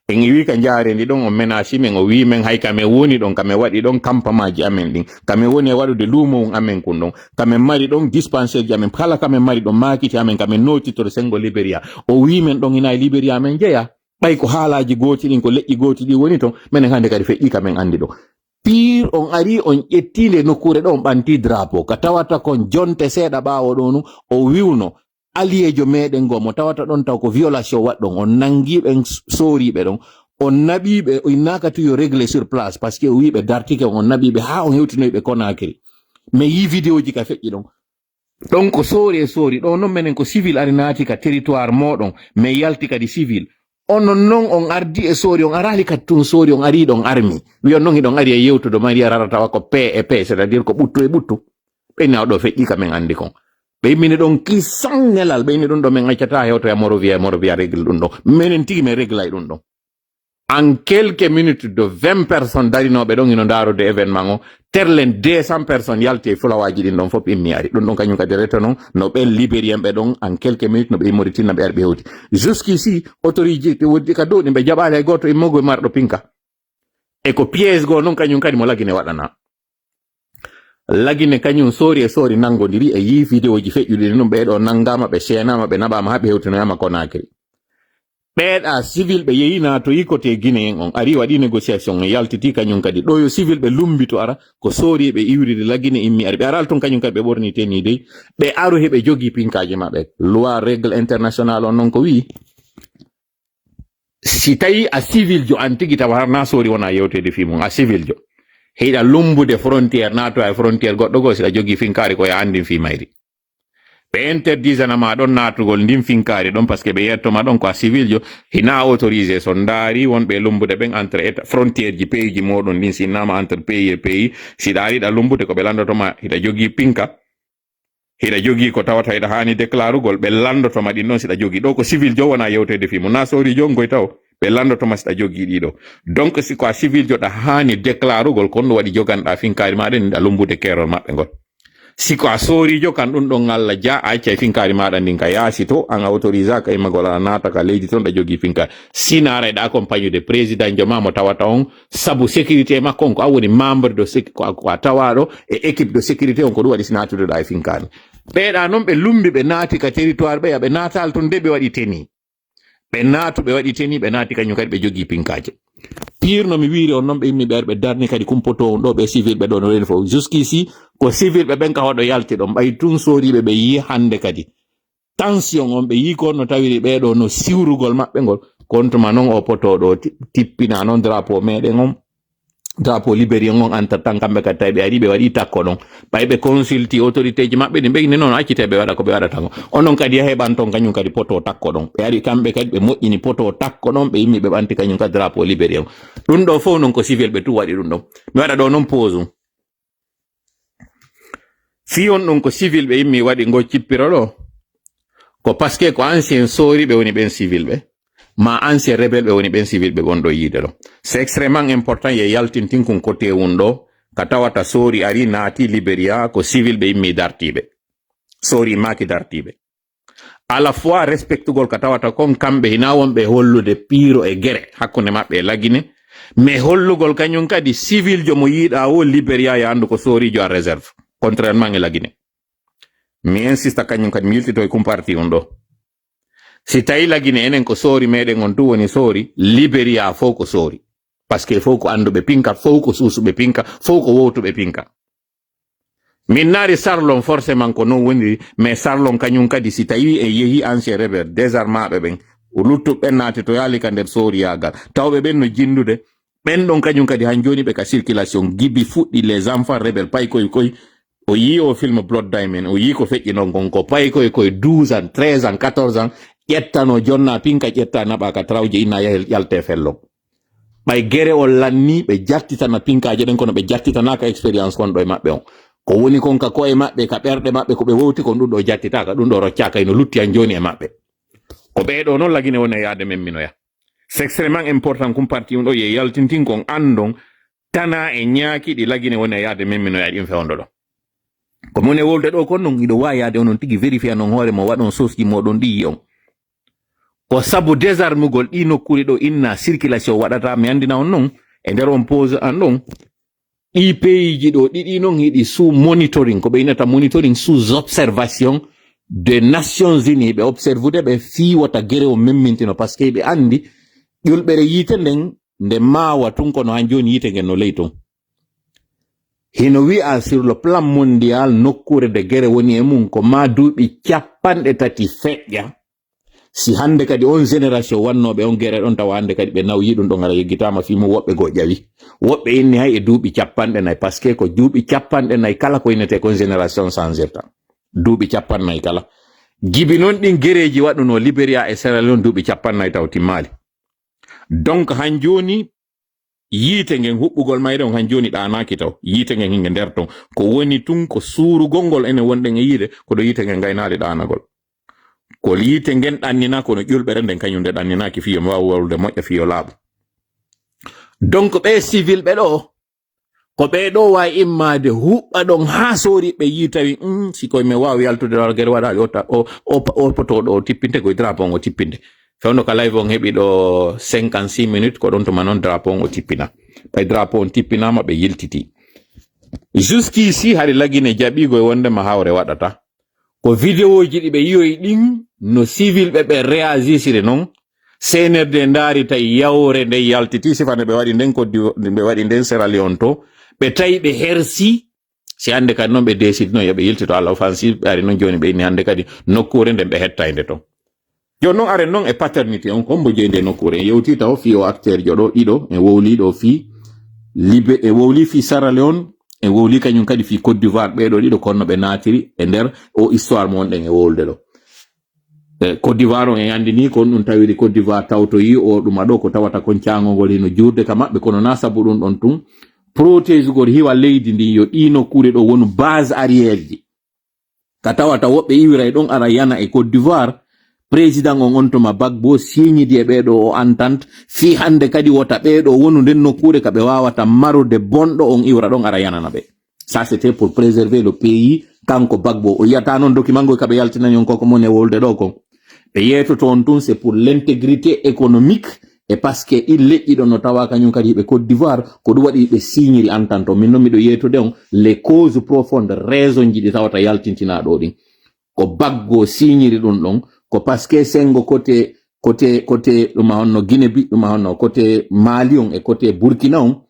En iwi ka njaareendi ɗon, on menasi men, o wii men hay ka men woni ɗon, ka men waɗi ɗon kampamaaji amen ɗin. Ka men woni e waɗude luumo on amen kun ɗon. Ka men mari ɗon dispensaire ji amen, kala ka men mari ɗon maakiti amen, ka men nootitoro senngo Libéria. O wii men ɗon hina e Libéria men jeya. Ɓay ko haalaaji gooti ɗin, ko leƴƴi gooti ɗin woni ton, menen hannde kadi feƴƴi ka men anndi ɗo. Pire on ari, on ƴetti nde nokkuure ɗo, on ɓanti drapeau. Ka tawata kon jonte seeɗa ɓaawo ɗo nun, o wi'uno, aliyeejo meɗen goo, mo tawata ɗon taw ko violation waɗɗon, on nangi ɓen s-, sooriiɓe ɗon, on naɓi ɓe, o innaaka tu yo régler sur place, parce que o wi'i ɓe dartike on, on naɓi ɓe haa on hewtinoyi ɓe Conakry. Mais yii vidéo ji ka feƴƴi ɗon. Ɗon ko soori e soori. Ɗo non menen ko civil ari naati ka territoire moɗon. Men yalti kadi civil. Onon noon on ardi e soori, on araali kadi tun soori, on arii ɗon armi. Wiyon noon hiɗon ari e yewtude, ma yiya rara tawa ko P e P, c'est-à-dire ko ɓuttu e ɓuttu. Ɓe nawɗo feƴƴi ka men anndi kon. Ɓe immini ɗon ki sanngelal, ɓe inni ɗum ɗo men accataa hewtoya Morovia, Morovia règle ɗum ɗo. Menen tigi men règle ay ɗum ɗo. En quelques minutes de vingt personnes darinooɓe ɗon hino ndaarude événement o, terlen deux cents personnes yalti e fulawaaji ɗin ɗon fof immi ari. Ɗum ɗon kañum kadi rete noon, no ɓen Libériens ɓe ɗon, en quelques minutes no ɓe immori tinna ɓe ari ɓe hewti. Jusqu'ici, autorité woddi ka dow ɗin ɓe jaɓaali hay gooto immugol marɗo pinka. E ko piège goo noon kañum kadi mo Lagine waɗana. Lagine kañum soori e soori nanngodiri e yii vidéoji feƴƴuɗi ɗin ɗum ɓee ɗo nanngaama, ɓe seenaama, ɓe naɓaama haa ɓe hewtinoyaama Conakry. Ɓeeɗa civil ɓe yehi naatoyi côté Guinéen on, ari waɗi négociation e yaltiti kañum kadi. Ɗo yo civil ɓe lumbito ara, ko soori ɓe iwriri Lagine immi ari. Ɓe aral tun kañum kadi ɓe ɓorni tenue dey. Ɓe aru heɓe jogii pinkaaji maɓɓe. Loi règle international on noon ko wi'i. Si tawi a civil jo an tigi tawa har na soori wona yewtede fii mum, a civil jo. Hiɗa lumbude frontière, naatoya e frontière goɗɗo goo, siɗa jogii finkaari ko ya anndin fii mayri. Ɓe interdisana ma ɗon naatugol ndin finkaari ɗon, parce que ɓe yetto ma ɗon ko a civil jo, hina autorisé so ndaari wonɓe lumbude ɓen entre état, frontière ji pays ji mooɗon ɗin, si innama entre pays e pays, si ɗaariɗa lumbude ko ɓe lanndoto ma, hiɗa jogii pinka, hiɗa jogii ko tawata hiɗa haani déclarugol, ɓe lanndoto ma ɗin ɗon siɗa jogii. Ɗo ko civil jo wona yewtede fii mum, na soori jo ngoy taw, ɓe lanndoto ma siɗa jogii ɗiɗo. Donc si ko a civil jo ɗa haani déclarugol, kon ɗum waɗi joganɗa finkaari ma ɗen, ɗa lumbude keerol maɓɓe ngol. Si ko a sooriijo kan ɗum ɗon Allah ja, a accay finkaari maaɗa ndin ka yaasi to, an a autorisaka immagol a naata ka leydi ton ɗa jogii finkaari. Sinaara eɗa accompagnude président jo ma mo tawata on, sabu sécurité makko on ko an woni membre de sécu-, ko a, ko a tawaaɗo e équipe de sécurité on ko ɗum waɗi si naatude ɗa e finkaari. Ɓeeɗa noon ɓe lumbi ɓe naati ka territoire ɓe, ya ɓe naataali ton de ɓe waɗi tenue. Ɓe naatu, ɓe waɗi tenue, ɓe naati kañum kadi ɓe jogii pinkaaje. Pire no mi wiiri on noon, ɓe immi ɓe ari, ɓe darni kadi kumpoto on ɗo, ɓe civil ɓe ɗo no reni fof. Jusqu'ici, ko civil ɓe ɓen ka hoɗo yalti ɗon, ɓay tun sooriiɓe ɓe yii hannde kadi. Tension on ɓe yii ko no tawiri ɓee ɗo no siwrugol maɓɓe ngol. Kontuma noon o poto ɗo ti-, tippina noon drapeau meɗen on. Drapeau libérien on entre temps, kamɓe kadi tawi ɓe ari ɓe waɗi takko ɗon. Ɓay ɓe consulti autorité ji maɓɓe ɗin, ɓe inni noon accite ɓe waɗa ko ɓe waɗata ko. Onon kadi yahe ɓan ton kañum kadi poto takko ɗon. Ɓe ari kamɓe kadi ɓe moƴƴini poto takko ɗon, ɓe immi ɓe ɓanti kañum kadi drapeau libérien on. Ɗum ɗo fof noon ko civil ɓe tout waɗi ɗum ɗon. Mi waɗa ɗo noon pause. Fii on ɗum ko civil ɓe immi waɗi ngo cippiro ɗo. Ko parce que ko ancien soori ɓe woni ɓen civil ɓe. Ma ancien rebelle ɓe woni ɓen civil ɓe won ɗo yiide ɗo. C'est extrêmement important ye yaltintinkun côté un ɗo, ka tawata soori ari naati Liberia ko civil ɓe immi dartiiɓe. Soori maaki dartiiɓe. À la fois respectugol ka tawata kon kamɓe hina wonɓe hollude piiro e gere hakkunde maɓɓe e Lagine. Mais hollugol kañum kadi civil jo mo yiiɗa o Liberia ya anndu ko soorijo a réserve. Contrairement e Lagine. Mi insista kañum kadi mi yiltito e kum parti on ɗo. Si tawi Lagine enen ko soori meɗen on tu woni soori, Liberia fof ko soori. Parce que fof ko annduɓe pinka, fof ko suusuɓe pinka, fof ko wowtuɓe pinka. Min naari Sarlon forcément ko non woniri, mais Sarlon kañum kadi si tawi en yehi ancien rebelle, désarmaɓe ɓen, o luttuɓe ɓen naati to yaali ka nder sooriyagal. Tawɓe ɓen no jindude, ɓen ɗon kañum kadi han jooni ɓe ka circulation. Gibi fuɗɗi les enfants rebelles paykoy koy. O yii o film Blood Diamond, o yii ko feƴƴi non kon ko paykoy koy douze ans, treize ans, quatorze ans, ƴettano jonna pinka ƴetta naɓa ka trawje inna yahe ƴalte fellon. Ɓay gere on lanni ɓe jattitana pinkaaje ɗen kono ɓe jattitanaaka expérience kon ɗo e maɓɓe on. Ko woni kon ka ko'e maɓɓe, ka ɓerɗe maɓɓe, ko ɓe wowti kon ɗum ɗo jattitaaka, ɗum ɗo roccaaka, ino lutti han jooni e maɓɓe. Ko ɓee ɗo non Lagine woni e yaade men minoya. C'est extrêmement important kum parti on ɗo ye yaltintin kon anndon tana e ñaaki ɗi Lagine woni e yaade men minoya ɗin fewndo ɗo. Ko mon e wolde ɗo kon non, iɗo waawi yaade onon tigi vérifier non hoore mo waɗon soosji moɗon ɗi yi'on. Ko sabu désarmugol ɗi nokkuure ɗo inna circulation waɗata, mi anndina on non, e nder on pause an ɗon, ɗi pays ji ɗo ɗiɗi non hiɗi sous monitoring, ko ɓe innata monitoring sous observation de Nations Unies, ɓe observude ɓe fii wota gere o memmintino, parce que ɓe anndi ƴulɓere yiite nden nde maawa tun kono han jooni yiite ngen no ley tun. Hino wi'a sur le plan mondial nokkuure de gere woni e mum ko ma duuɓi capanɗe tati feƴƴa. Si hannde kadi on génération wannooɓe on gere ɗon tawa hannde kadi ɓe nawyi ɗum ɗon hara yeggitaama fii mum woɓɓe goo ƴawi. Woɓɓe inni hay e duuɓi capanɗe nayi, parce que ko duuɓi capanɗe nayi kala ko innetee kon génération changirta. Duuɓi capanɗe nayi kala. Gibi non ɗin gereeji waɗuno Liberia e Sierra Leone duuɓi capanɗe nayi taw timmaali. Donc han jooni yiite ngen huɓɓugol mayre on han jooni ɗaanaaki taw. Yiite ngen hinge nder ton. Ko woni tun ko suurugol ngol enen wonɗen e yiide, ko ɗo yiite ngen ngaynaali ɗaanagol. Ko yiite ngen ɗannina kono ƴulɓere nden kañum nde ɗanninaaki fiyo mi waawa wolude moƴƴa fiyo laaɓa. Donc ɓe civil ɓe ɗo, ko ɓe ɗo waawi immaade huɓɓa ɗon haa soori ɓe yii tawi, mm, si koye men waawi yaltude ɗo gere waɗaali o ta-, o, o, o potooɗo o tippinte koye drapeau on o tippinte. Fewndo ka live on heɓi ɗo cinquante-six minutes, ko ɗon tuma noon drapeau on o tippina. Ɓay drapeau on tippinaama ɓe yiltiti. Jusqu'ici hari lagine jaɓigo e wondema hawre waɗata. Ko videoji ɗi ɓe yiyoyi ɗin no civil ɓe ɓe réagisiri noon. C N R D ndaari tawi yawre nde yaltiti sifa nde ɓe waɗi nden Côte d'Ivoire, ɓe waɗi nden Sierra Leone to. Ɓe tawi ɓe hersi. Si hannde kadi noon ɓe décidino yo ɓe yiltito à l'offensive, ɓe ari noon jooni ɓe inni hannde kadi nokkuure nden ɓe hettayde toon. Jooni noon aren noon e paternité on, ko hombo jeyi nde nokkuure? En yewti taw fii o acteur jo ɗo ɗiɗo, en wowli ɗo fii Libe-, en wowli fii Sierra Leone, en wowli kañum kadi fii Côte d'Ivoire, ɓee ɗo ɗiɗo ko honno ɓe naatiri e nder o histoire mo wonɗen e wowlude ɗo. E Côte d'Ivoire on en anndini ko on ɗum tawiri Côte d'Ivoire tawtoyi o ɗuma ɗo ko tawata kon caangol ngol hino juurde ka maɓɓe, kono na sabu ɗum ɗon tun protégugol hiwa leydi ndin yo ɗii nokkuure ɗo wonu base arrière ji. Ka tawata woɓɓe iwiray ɗon ara yana e Côte d'Ivoire, président on on tuma Gbagbo signidi e ɓee ɗo o entente, fii hannde kadi wota ɓee ɗo wonu nden nokkuure ka ɓe waawata marude bonɗo on iwra ɗon ara yanana ɓe. Ça, c'était pour préserver le pays, kanko Gbagbo. O yiyata noon document ngol ka ɓe yaltinani on koko mon e wolde ɗo kon. Ɓe yeetoto on tun, c'est pour l'intégrité économique, e parce que ɗin leƴƴi ɗon no tawa kañum kadi ɓe Côte d'Ivoire, ko ɗum waɗi ɓe signiri entente on. Min noon miɗo yeetude on, les causes profondes, raison ji ɗi tawata yaltintinaa ɗo ɗin. Ko Gbagbo signiri ɗum ɗon, ko parce que Senghor côté, côté, côté ɗum a honno Guinée bi-, ɗum a honno côté Mali on e côté Burkina on,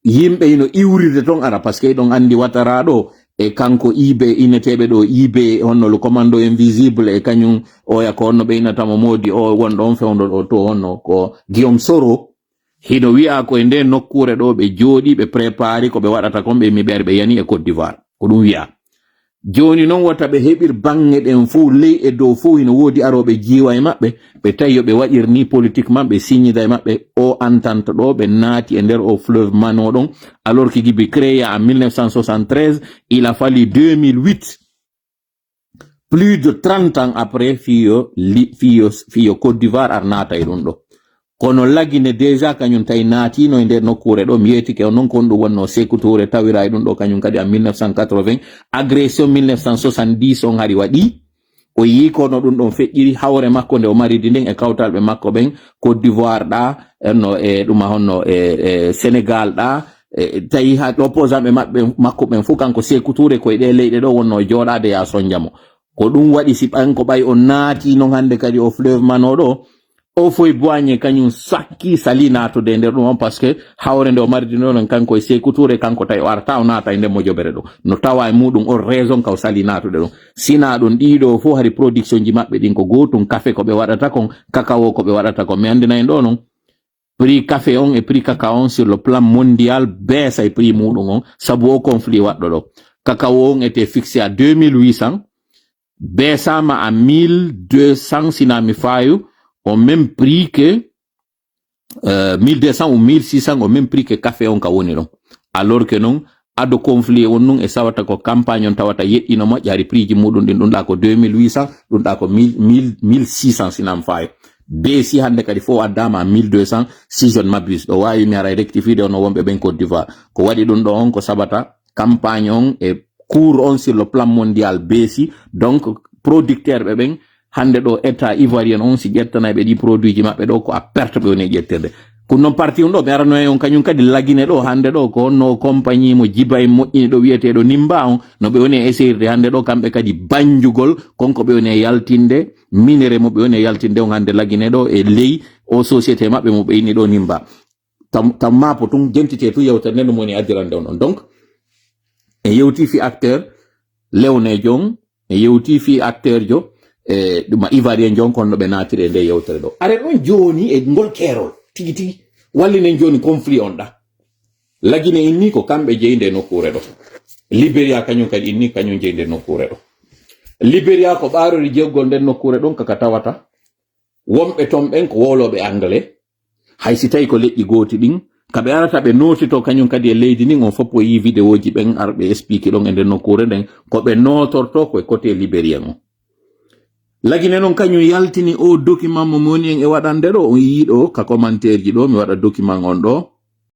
yimɓe ino iwride ton ara, parce que ɗon anndi Ouattara ɗo, e kanko I B, ineteeɓe ɗo I B, honno le commando invisible, e kañum oya ko honno ɓe inata mo moodi o, wonɗo on fewndo ɗo to honno ko Guillaume Soro. Hino wi'a ko e nde nokkuure ɗo ɓe jooɗi, ɓe prépari ko ɓe waɗata kon, ɓe mi ɓe ari ɓe yani e Côte d'Ivoire. Ko ɗum wi'a. Jooni noon wota ɓe heɓir baŋŋe ɗen fow, ley e dow fow, hino woodi arooɓe jiiwa e maɓɓe, ɓe tawi yo ɓe waɗir ni politique maɓɓe, signida e maɓɓe o entente ɗo, ɓe naati e nder o fleuve Mano ɗon, alors que Gibi créé en mille neuf cent soixante-treize, il a fallu deux mille huit, plus de trente ans après, fiyo li-, fiyo, fiyo Côte d'Ivoire ar naata e ɗum ɗo. Kono Lagine déjà kañum tawi naatino e nder nokkuure ɗo, mi yeetike on noon ko honɗum wonno Sékou Touré tawira e ɗum ɗo kañum kadi en mille neuf cent quatre-vingts, agression mille neuf cent soixante-dix on hari waɗi. O yii kono ɗum ɗon feƴƴiri hawre makko nde o maridi nden e kawtalɓe makko ɓen, Côte d'Ivoire ɗa, enno e ɗum a honno e, e Sénégal ɗa, e tawi ha opposant ɓe maɓɓe, makko ɓen fof kanko Sékou Touré koye ɗe leyɗe ɗo wonno jooɗaade ya sonja mo. Ko ɗum waɗi si ɓan ko ɓay o naati noon hannde kadi o fleuve Mano ɗo, o foy boigne kañum sakki sali naatude e nder ɗum on, parce que hawre nde o mardi noon kanko e Sékou Touré, kanko tawi o arta o naata e nder mojobere ɗo. No tawa e muɗum on raison ka o sali naatude ɗum. Sina ɗum ɗiɗo fof hari production ji maɓɓe ɗin ko gootum, café ko ɓe waɗata kon, cacao ko ɓe waɗata kon. Mi anndina en ɗo noon, prix café on e prix cacao on sur le plan mondial baisse e prix muɗum on, sabu o conflit waɗɗo ɗo. Cacao on était fixé à deux mille huit cents, baissama à mille deux cents, sina mi faayu, au même prix que, euh, mille deux cents ou mille six cents, au même prix que café on ka woni ɗon. Alors que non, ado conflit on nun e sawata ko campagne on tawata yeɗɗino moƴƴa, hari prix ji muɗum ɗin ɗum ɗa ko deux mille huit cents, ɗum ɗa ko mille, mille, mille six cents sina mi faayu. Baissi hannde kadi fof addama à mille deux cents, si je ne m'abuse. Ɗo waawi mi haray rectifié de ono wonɓe ɓen Côte d'Ivoire. Ko waɗi ɗum ɗo on ko sabata campagne on e cours on sur le plan mondial baissi. Donc, producteur ɓe ɓen, hannde ɗo état ivoirien on, si ƴettanay ɓe ɗi produit ji maɓɓe ɗo, ko à perte ɓe woni e ƴettirde. Ko non parti on ɗo, mi arano e on kañum kadi Lagine ɗo, hannde ɗo, ko honno compagnie mo Jiba en moƴƴini ɗo, wiyeteeɗo Nimba on, no ɓe woni e essayirde hannde ɗo, kamɓe kadi banjugol, kon ko ɓe woni e yaltinde, minerai mo ɓe woni e yaltinde on hannde Lagine ɗo, e ley o société maɓɓe mo ɓe inni ɗo Nimba. Tam, tam maapo tun, jentite tun yewtere nden, ɗum woni addirande on ɗon. Donc, en yewti fi acteur lewnejo on, en yewti fi acteur jo, e, ɗum a ivoirien jo on, kono no ɓe naatiri e nde yewtere ɗo. Are ɗon jooni e ngol keerol, tigi tigi, wallinen jooni conflit on ɗa. Lagine inni ko kamɓe jeyi nde nokkuure ɗo. Liberia kañum kadi inni kañum jeyi nde nokkuure ɗo. Liberia ko ɓaarori jeygol nden nokkuure ɗon kaka tawata. Wonɓe ton ɓen ko wowlooɓe anglais. Hay si tawi ko leƴƴi gooti ɗin, ka ɓe arata ɓe nootito kañum kadi e leydi ndin, on fof o yii videoji ɓen arɓe explique ɗon e nden nokkuure nden, ko ɓe nootorto ko e côté Libérien on. Lagine noon kañum yaltini o document mo moni en e waɗande ɗo, on yii ɗo ka commentaire ji ɗo, mi waɗa document on ɗo,